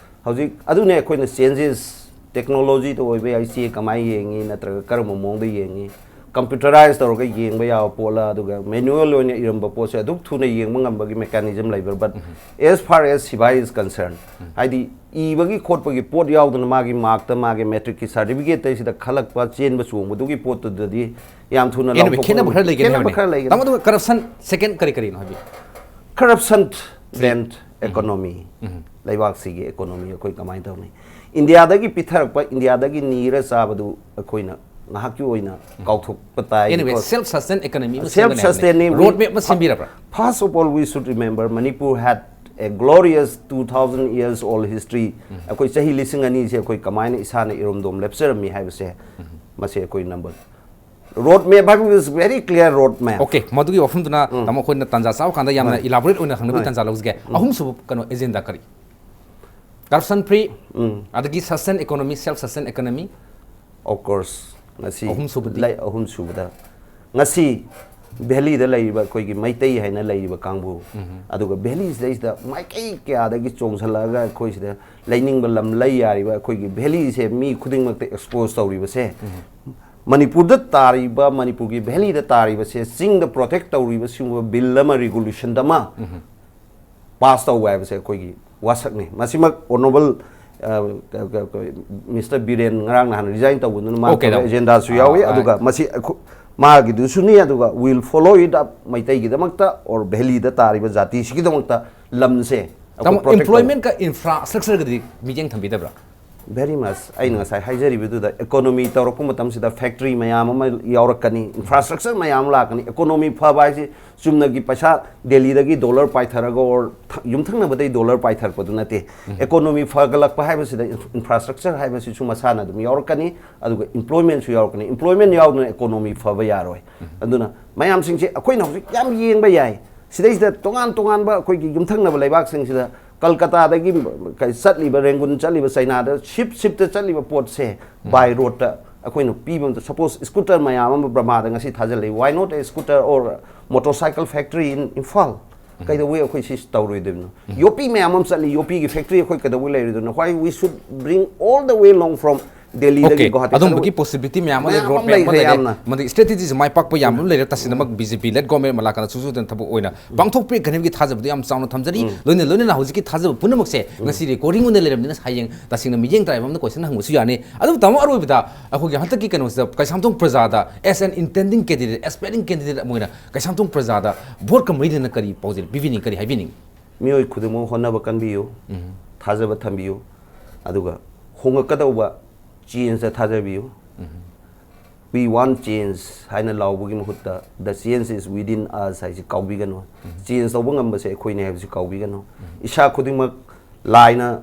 ꯍꯧꯖꯤꯛ ꯑꯗꯨꯅꯦ ꯑꯩꯈꯣꯏꯅ changes, technology ꯗ ꯑꯣꯏꯕ ꯌꯥꯏ, ꯆꯦ ꯀꯃꯥꯏꯅ ꯌꯦꯡꯉꯤ ꯅꯠꯇ꯭ꯔꯒ ꯀꯔꯝꯕ ꯃꯑꯣꯡꯗ ꯌꯦꯡꯉꯤ, computerized ꯇꯧꯔꯒ ꯌꯦꯡꯕ ꯌꯥꯕ ꯄꯣꯠꯂ, ꯑꯗꯨꯒ manual ꯑꯣꯏꯅ ꯏꯔꯝꯕ ꯄꯣꯠꯁꯦ ꯑꯗꯨꯛ ꯊꯨꯅ ꯌꯦꯡꯕ ꯉꯝꯕꯒꯤ mechanism ꯂꯩꯕ꯭ꯔꯥ? But as far as ꯁꯤꯕꯥꯏ is concerned, ꯍꯥꯏꯗꯤ ꯏꯕꯒꯤ ꯈꯣꯠꯄꯒꯤ ꯄꯣꯠ ꯌꯥꯎꯗꯅ ꯃꯥꯒꯤ ꯃꯥꯔꯛꯇ ꯃꯥꯒꯤ ꯃꯦꯇ꯭ꯔꯤꯛꯀꯤ ꯁꯥꯔꯇꯤꯐꯤꯀꯦꯠꯇꯩꯁꯤꯗ ꯈꯜꯂꯛꯄ ꯆꯦꯟꯕ ꯆꯣꯡꯕꯗꯨꯒꯤ ꯄꯣꯠꯇꯨꯗꯗꯤ ꯌꯥꯝ ꯊꯨꯅ Anyway, ꯂꯥꯎꯊꯣꯛꯄ ꯈꯦꯠꯅꯕ ꯉꯝꯃꯤ꯫ ꯈꯔ ꯂꯩꯒꯅꯤ ꯈꯦꯠꯅꯕ ꯍꯥꯏꯕꯅꯤ꯫ ꯈꯔ ꯂꯩꯒꯅꯤ꯫ ꯇꯥꯃꯣ, ꯑꯗꯨꯒ corruption second ꯀꯔꯤ ꯀꯔꯤꯅꯣ ꯍꯥꯏꯕꯤꯌꯨ? Corruption led economy, ꯂꯩꯕꯥꯛꯁꯤꯒꯤ economy ꯑꯩꯈꯣꯏ ꯀꯃꯥꯏꯅ ꯇꯧꯅꯤ? ꯏꯟꯗꯤꯌꯥꯗꯒꯤ ꯄꯤꯊꯔꯛꯄ, ꯏꯟꯗꯤꯌꯥꯗꯒꯤ ꯅꯤꯔ ꯆꯥꯕꯗꯨ ꯑꯩꯈꯣꯏꯅ ꯉꯥꯏꯍꯥꯛꯀꯤ ꯑꯣꯏꯅ ꯀꯥꯎꯊꯣꯛꯄ ꯇꯥꯏ꯫ Anyway, Because self sustain economy ꯑꯃ self ꯁꯦꯝꯒꯅꯤ ꯍꯥꯏꯕꯅꯤ꯫ sustaining, Road map ꯑꯃ ꯁꯦꯝꯕꯤꯔꯕ꯭ꯔꯥ? First of all, we should remember Manipur had a glorious two thousand years old history. ꯑꯩꯈꯣꯏ ꯆꯍꯤ ꯂꯤꯁꯤꯡ ꯑꯅꯤꯁꯦ ꯑꯩꯈꯣꯏ ꯀꯃꯥꯏꯅ ꯏꯁꯥꯅ ꯏꯔꯣꯝꯗꯣꯝ ꯂꯦꯞꯆꯔꯝꯃꯤ ꯍꯥꯏꯕꯁꯦ, ꯃꯁꯤ ꯑꯩꯈꯣꯏ number, road map ꯍꯥꯏꯕ is very clear road map. Okay, ꯃꯗꯨꯒꯤ ꯋꯥꯐꯝꯗꯨꯅ ꯇꯥꯃꯣ ꯑꯩꯈꯣꯏꯅ ꯇꯥꯟꯖꯥ ꯆꯥꯕ ꯀꯥꯟꯗ ꯌꯥꯝꯅ ꯍꯣꯏ꯫ elaborate ꯑꯣꯏꯅ ꯍꯪꯅꯕꯒꯤ ꯍꯣꯏ꯫ ꯇꯥꯟꯖꯥ ꯂꯧꯖꯒꯦ꯫ ꯑꯍꯨꯝꯁꯨꯕ ꯀꯩꯅꯣ agenda ꯀꯔꯤ? Corruption free, ꯑꯗꯒꯤ sustain economy, self sustain economy꯫ Of course, ꯉꯁꯤ ꯑꯍꯨꯝꯁꯨꯕꯗꯤ? ꯂꯩ-, ꯑꯍꯨꯝꯁꯨꯕꯗ ꯉꯁꯤ ꯚꯦꯂꯤꯗ ꯂꯩꯔꯤꯕ ꯑꯩꯈꯣꯏꯒꯤ ꯃꯩꯇꯩ ꯍꯥꯏꯅ ꯂꯩꯔꯤꯕ ꯀꯥꯡꯕꯨ, ꯑꯗꯨꯒ ꯚꯦꯂꯤꯁꯤꯗꯩꯁꯤꯗ ꯃꯥꯏꯀꯩ ꯀꯌꯥꯗꯒꯤ ꯆꯣꯡꯁꯤꯜꯂꯛꯑꯒ ꯑꯩꯈꯣꯏꯁꯤꯗ ꯂꯩꯅꯤꯡꯕ ꯂꯝ ꯂꯩ ꯌꯥꯔꯤꯕ ꯑꯩꯈꯣꯏꯒꯤ ꯚꯦꯂꯤꯁꯦ ꯃꯤ ꯈꯨꯗꯤꯡꯃꯛꯇ expose ꯇꯧꯔꯤꯕꯁꯦ, ꯃꯅꯤꯄꯨꯔꯗ ꯇꯥꯔꯤꯕ, ꯃꯅꯤꯄꯨꯔꯒꯤ ꯚꯦꯂꯤꯗ ꯇꯥꯔꯤꯕꯁꯦ ꯆꯤꯡꯗ protect ꯇꯧꯔꯤꯕ ꯁꯤꯒꯨꯝꯕ ꯕꯤꯜ ꯑꯃ, ꯔꯤꯒꯨꯂꯦꯁꯟ ꯑꯃ ꯄꯥꯁ ꯇꯧꯕ ꯍꯥꯏꯕꯁꯦ ꯑꯩꯈꯣꯏꯒꯤ ꯋꯥꯁꯛꯅꯤ꯫ ꯃꯁꯤꯃꯛ ꯑꯣꯅꯔꯦꯕꯜ ꯃꯤꯁꯇꯔ ꯕꯤꯔꯦꯟ ꯉꯔꯥꯡ ꯅꯍꯥꯟ ꯔꯤꯖꯥꯏꯟ ꯇꯧꯕꯗꯨꯅ ꯃꯥ Okay, ꯇꯥꯃꯣ. ꯑꯦꯖꯦꯟꯗꯥꯁꯨ ꯑꯥ, ꯌꯥꯎꯏ꯫ ꯑꯥ. ꯑꯗꯨꯒ ꯃꯁꯤ ꯑꯩꯈꯣ- ꯃꯥꯒꯤꯗꯨꯁꯨꯅꯤ꯫ ꯑꯗꯨꯒ will follow it up ꯃꯩꯇꯩꯒꯤꯗꯃꯛꯇ or valid ꯇꯥꯔꯤꯕ ꯖꯥꯇꯤꯁꯤꯒꯤꯗꯃꯛꯇ ꯂꯝꯁꯦ ꯑꯩꯈꯣꯏ ꯇꯥꯃꯣ, protect ꯇꯧ- employmentꯀ infrastructureꯒꯗꯤ ꯃꯤꯠꯌꯦꯡ ꯊꯝꯕꯤꯗꯕ꯭ꯔꯥ? Very much. ꯑꯩꯅ ꯉꯁꯥꯏ ꯍꯥꯏꯖꯔꯤꯕꯗꯨꯗ, economy ꯇꯧꯔꯛꯄ ꯃꯇꯝꯁꯤꯗ factory ꯃꯌꯥꯝ ꯑꯃ ꯌꯥꯎꯔꯛꯀꯅꯤ, infrastructure ꯃꯌꯥꯝ ꯑꯃ ꯂꯥꯛꯀꯅꯤ꯫ Economy ꯐꯕ ꯍꯥꯏꯁꯤ ꯆꯨꯝꯅꯒꯤ ꯄꯩꯁꯥ ꯗꯦꯜꯂꯤꯗꯒꯤ dollar ꯄꯥꯏꯊꯔꯒ or ꯊ- ꯌꯨꯝꯊꯪꯅꯕꯗꯒꯤ dollar ꯄꯥꯏꯊꯔꯛꯄꯗꯨ ꯅꯠꯇꯦ꯫ Economy ꯐꯒꯠꯂꯛꯄ ꯍꯥꯏꯕꯁꯤꯗ ꯏꯟꯐ꯭ꯔꯥꯁ꯭ꯇ꯭ꯔꯛꯆꯔ ꯍꯥꯏꯕꯁꯤꯁꯨ ꯃꯁꯥꯅ ꯑꯗꯨꯝ ꯌꯥꯎꯔꯛꯀꯅꯤ, ꯑꯗꯨꯒ employmentꯁꯨ ꯌꯥꯎꯔꯛꯀꯅꯤ꯫ Employment ꯌꯥꯎꯗꯅ economy ꯐꯕ ꯌꯥꯔꯣꯏ꯫ ꯑꯗꯨꯅ ꯃꯌꯥꯝꯁꯤꯡꯁꯦ ꯑꯩꯈꯣꯏꯅ ꯍꯧꯖꯤꯛ ꯌꯥꯝ ꯌꯦꯡꯕ ꯌꯥꯏ꯫ ꯁꯤꯗꯩꯁꯤꯗ ꯇꯣꯉꯥꯟ ꯇꯣꯉꯥꯟꯕ ꯑꯩꯈꯣꯏꯒꯤ ꯌꯨꯝꯊꯪꯅꯕ ꯂꯩꯕꯥꯛꯁꯤꯡꯁꯤꯗ ꯀꯜꯀꯇꯥꯗꯒꯤ ꯀꯩ ꯆꯠꯂꯤꯕ, ꯔꯦꯡꯒꯨꯟ ꯆꯠꯂꯤꯕ, ꯆꯩꯅꯥꯗ ship shipꯇ ꯆꯠꯂꯤꯕ ꯄꯣꯠꯁꯦ by roadꯇ ꯑꯩꯈꯣꯏꯅ ꯄꯤꯕ ꯃꯇꯝꯗ, suppose scooter ꯃꯌꯥꯝ ꯑꯃ ꯕ꯭ꯔꯍꯃꯥꯗ ꯉꯁꯤ ꯊꯥꯖꯤꯜꯂꯛꯏ, why not a scooter or motorcycle factory in Imphal? ꯀꯩꯗꯧꯕꯩ ꯑꯩꯈꯣꯏ ꯁꯤ ꯇꯧꯔꯣꯏꯗꯣꯏꯅꯣ? ꯌꯣꯄꯤ ꯃꯌꯥꯝ ꯑꯃ ꯆꯠꯂꯤ, ꯌꯣꯄꯤꯒꯤ factory ꯑꯩꯈꯣꯏ ꯀꯩꯗꯧꯕꯩ ꯂꯩꯔꯣꯏꯗꯣꯏꯅꯣ? Why we should bring all the way long from ꯗꯦꯜꯂꯤꯗꯒꯤ Okay, ꯒꯨꯋꯥꯍꯥꯇꯤ ꯑꯗꯨꯝꯕꯒꯤ ꯀꯩꯗꯧꯕꯩ? possibility ꯃꯌꯥꯝ ꯑꯃ ꯃꯌꯥꯝ ꯑꯃ ꯃꯌꯥꯝ ꯑꯃ ꯂꯩꯈ꯭ꯔꯦ ꯂꯩꯔꯦ꯫ ꯌꯥꯝꯅ꯫ ꯃꯗꯨ strategies ꯃꯥꯏ ꯄꯥꯛꯄ ꯌꯥꯝ ꯑꯃ ꯂꯩꯔꯦ꯫ ꯇꯁꯦꯡꯅꯃꯛ BJP led government ꯑꯃ ꯂꯥꯛꯀꯥꯟꯗ ꯁꯨꯡꯁꯣꯏ ꯁꯣꯏꯗꯅ ꯊꯕꯛ ꯑꯣꯏꯅ ꯄꯥꯡꯊꯣꯛꯄꯤꯔꯛꯀꯅꯤ ꯍꯥꯏꯕꯒꯤ ꯊꯥꯖꯕꯗꯨ ꯌꯥꯝ ꯆꯥꯎꯅ ꯊꯝꯖꯔꯤ꯫ ꯂꯣꯏꯅ ꯂꯣꯏꯅꯅ ꯍꯧꯖꯤꯛꯀꯤ ꯊꯥꯖꯕ ꯄꯨꯝꯅꯃꯛꯁꯦ ꯉꯁꯤ recording ꯑꯣꯏꯅ ꯂꯩꯔꯕꯅꯤꯅ ꯍꯌꯦꯡ ꯇꯁꯦꯡꯅ ꯃꯤꯠꯌꯦꯡ ꯇꯥꯏꯕ ꯑꯃꯅ question ꯍꯪꯕꯁꯨ ꯌꯥꯅꯤ꯫ ꯑꯗꯨꯕꯨ ꯇꯥꯃꯣ, ꯑꯔꯣꯏꯕꯗ ꯑꯩꯈꯣꯏꯒꯤ ꯍꯟꯗꯛꯀꯤ ꯀꯩꯅꯣꯁꯤꯗ ꯀꯩꯁꯥꯝꯊꯣꯡ ꯄ꯭ꯔꯖꯥꯗ as an intending candidate, aspiring candidate ꯑꯃ ꯑꯣꯏꯅ ꯀꯩꯁꯥꯝꯊꯣꯡ ꯄ꯭ꯔꯖꯥꯗ voteꯀ ꯃꯔꯤ ꯂꯩꯅꯅ ꯀꯔꯤ ꯄꯥꯎꯖꯦꯜ ꯄꯤꯕꯤꯅꯤꯡ, ꯀꯔꯤ ꯍꯥꯏꯕꯤꯅꯤꯡ? ꯃꯤꯑꯣꯏ ꯈꯨꯗꯤꯡꯃꯛ ꯍꯣꯠꯅꯕ ꯀꯟꯕꯤꯌꯨ, ꯊꯥꯖꯕ ꯊꯝꯕꯤꯌꯨ, ꯑꯗꯨꯒ ꯍꯣꯡꯉꯛꯀꯗꯧꯕ changeꯇ ꯊꯥꯖꯕꯤꯌꯨ꯫ We want change ꯍꯥꯏꯅ ꯂꯥꯎꯕꯒꯤ ꯃꯍꯨꯠꯇ the change is within us ꯍꯥꯏꯁꯤ ꯀꯥꯎꯕꯤꯒꯅꯨ꯫ Change ꯇꯧꯕ ꯉꯝꯕꯁꯦ ꯑꯩꯈꯣꯏꯅꯦ ꯍꯥꯏꯕꯁꯤ ꯀꯥꯎꯕꯤꯒꯅꯨ꯫ ꯏꯁꯥ ꯈꯨꯗꯤꯡꯃꯛ ꯂꯥꯏꯅ,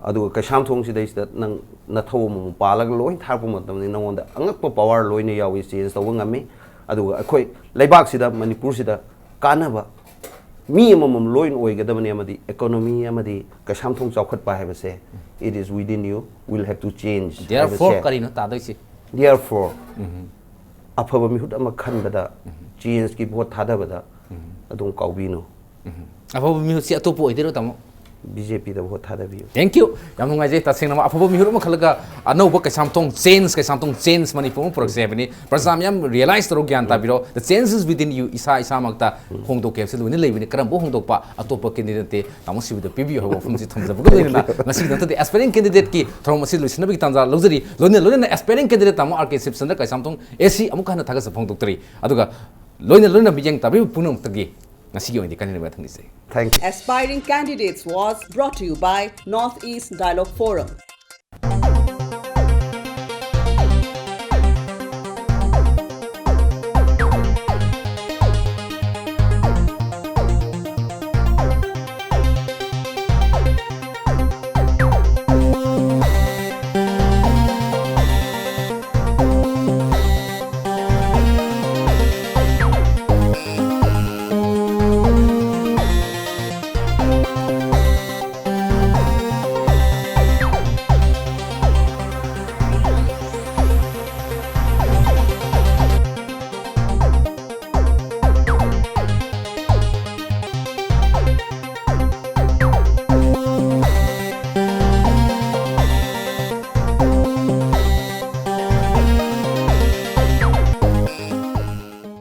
ꯑꯗꯨꯒ ꯀꯩꯁꯥꯝꯊꯣꯡꯁꯤꯗꯩꯁꯤꯗ ꯅꯪ ꯅꯊꯧ ꯑꯃꯃꯝ ꯄꯥꯜꯂꯒ ꯂꯣꯏ ꯊꯥꯔꯛꯄ ꯃꯇꯝꯗ ꯅꯉꯣꯟꯗ ꯑꯉꯛꯄ power ꯂꯣꯏꯅ ꯌꯥꯎꯏ, change ꯇꯧꯕ ꯉꯝꯃꯤ꯫ ꯑꯗꯨꯒ ꯑꯩꯈꯣꯏ ꯂꯩꯕꯥꯛꯁꯤꯗ, ꯃꯅꯤꯄꯨꯔꯁꯤꯗ ꯀꯥꯟꯅꯕ ꯃꯤ ꯑꯃꯃꯝ ꯂꯣꯏꯅ ꯑꯣꯏꯒꯗꯕꯅꯤ, ꯑꯃꯗꯤ economy ꯑꯃꯗꯤ ꯀꯩꯁꯥꯝꯊꯣꯡ ꯆꯥꯎꯈꯠꯄ ꯍꯥꯏꯕꯁꯦ, it is within you, will have to change Therefore ꯍꯥꯏꯕꯁꯦ꯫ ꯀꯔꯤꯅꯣ ꯇꯥꯗꯣꯏꯁꯤ? Therefore, ꯑꯐꯕ ꯃꯤꯍꯨꯠ ꯑꯃ ꯈꯟꯕꯗ, changeꯀꯤ vote ꯊꯥꯗꯕꯗ ꯑꯗꯨꯝ ꯀꯥꯎꯕꯤꯅꯨ꯫ ꯑꯐꯕ ꯃꯤꯍꯨꯠꯁꯤ ꯑꯇꯣꯞꯄ ꯑꯣꯏꯗꯣꯏꯔꯣ, ꯇꯥꯃꯣ? ꯕꯤ ꯖꯦ ꯄꯤꯗ ꯚꯣꯠ ꯊꯥꯗꯕꯤꯌꯨ꯫ Thank you. ꯌꯥꯝ ꯅꯨꯡꯉꯥꯏꯖꯩ꯫ ꯇꯁꯦꯡꯅ ꯑꯐꯕ ꯃꯤꯍꯨꯠ ꯑꯃ ꯈꯜꯂꯒ ꯑꯅꯧꯕ ꯀꯩꯁꯥꯝꯊꯣꯡ change, ꯀꯩꯁꯥꯝꯊꯣꯡ change ꯃꯅꯤꯄꯨꯔ ꯑꯃ ꯄꯨꯔꯛꯁꯦ ꯍꯥꯏꯕꯅꯤ꯫ ꯄ꯭ꯔꯖꯥ ꯃꯌꯥꯝ realize ꯇꯧꯔꯣ, ꯒ꯭ꯌꯥꯟ ꯇꯥꯕꯤꯔꯣ꯫ The change is within you. ꯏꯁꯥ ꯏꯁꯥꯃꯛꯇ ꯍꯣꯡꯗꯣꯛꯀꯦ ꯍꯥꯏꯕꯁꯤ ꯂꯣꯏꯅ ꯂꯩꯕꯅꯤ꯫ ꯀꯔꯝꯕ ꯍꯣꯡꯗꯣꯛꯄ? ꯑꯇꯣꯞꯄ candidate ꯇꯦ ꯇꯥꯃꯣ ꯁꯤꯕꯗ ꯄꯤꯕꯤꯌꯨ ꯍꯥꯏꯕ ꯋꯥꯐꯝꯁꯤ ꯊꯝꯖꯕꯒ ꯂꯣꯏꯅꯅ ꯉꯁꯤꯒꯤꯗꯃꯛꯇꯗꯤ aspiring candidate ꯀꯤ ꯊꯧꯔꯝ ꯑꯁꯤ ꯂꯣꯏꯁꯤꯟꯅꯕꯒꯤ ꯇꯥꯟꯖꯥ ꯂꯧꯖꯔꯤ꯫ ꯂꯣꯏꯅ ꯂꯣꯏꯅꯅ aspiring candidate ꯇꯥꯃꯣ ꯑꯥꯔ ꯀꯦ ꯁꯤꯕꯆꯟꯗ꯭ꯔ ꯀꯩꯁꯥꯝꯊꯣꯡ ꯑꯦ ꯁꯤ ꯑꯃꯨꯛꯀ ꯍꯟꯅ ꯊꯥꯒꯠꯆꯕ ꯐꯣꯡꯗꯣꯛꯆꯔꯤ꯫ ꯑꯗꯨꯒ ꯂꯣꯏꯅ ꯂꯣꯏꯅ ꯃꯤꯠꯌꯦꯡ ꯇꯥꯕꯤꯕ ꯄꯨꯝꯅꯃꯛꯇꯒꯤ ꯉꯁꯤꯒꯤ ꯑꯣꯏꯅꯗꯤ ꯀꯥꯏꯅꯅꯕ ꯊꯝꯖꯩ꯫ Thank you. Aspiring Candidates was brought to you by North East Dialogue Forum.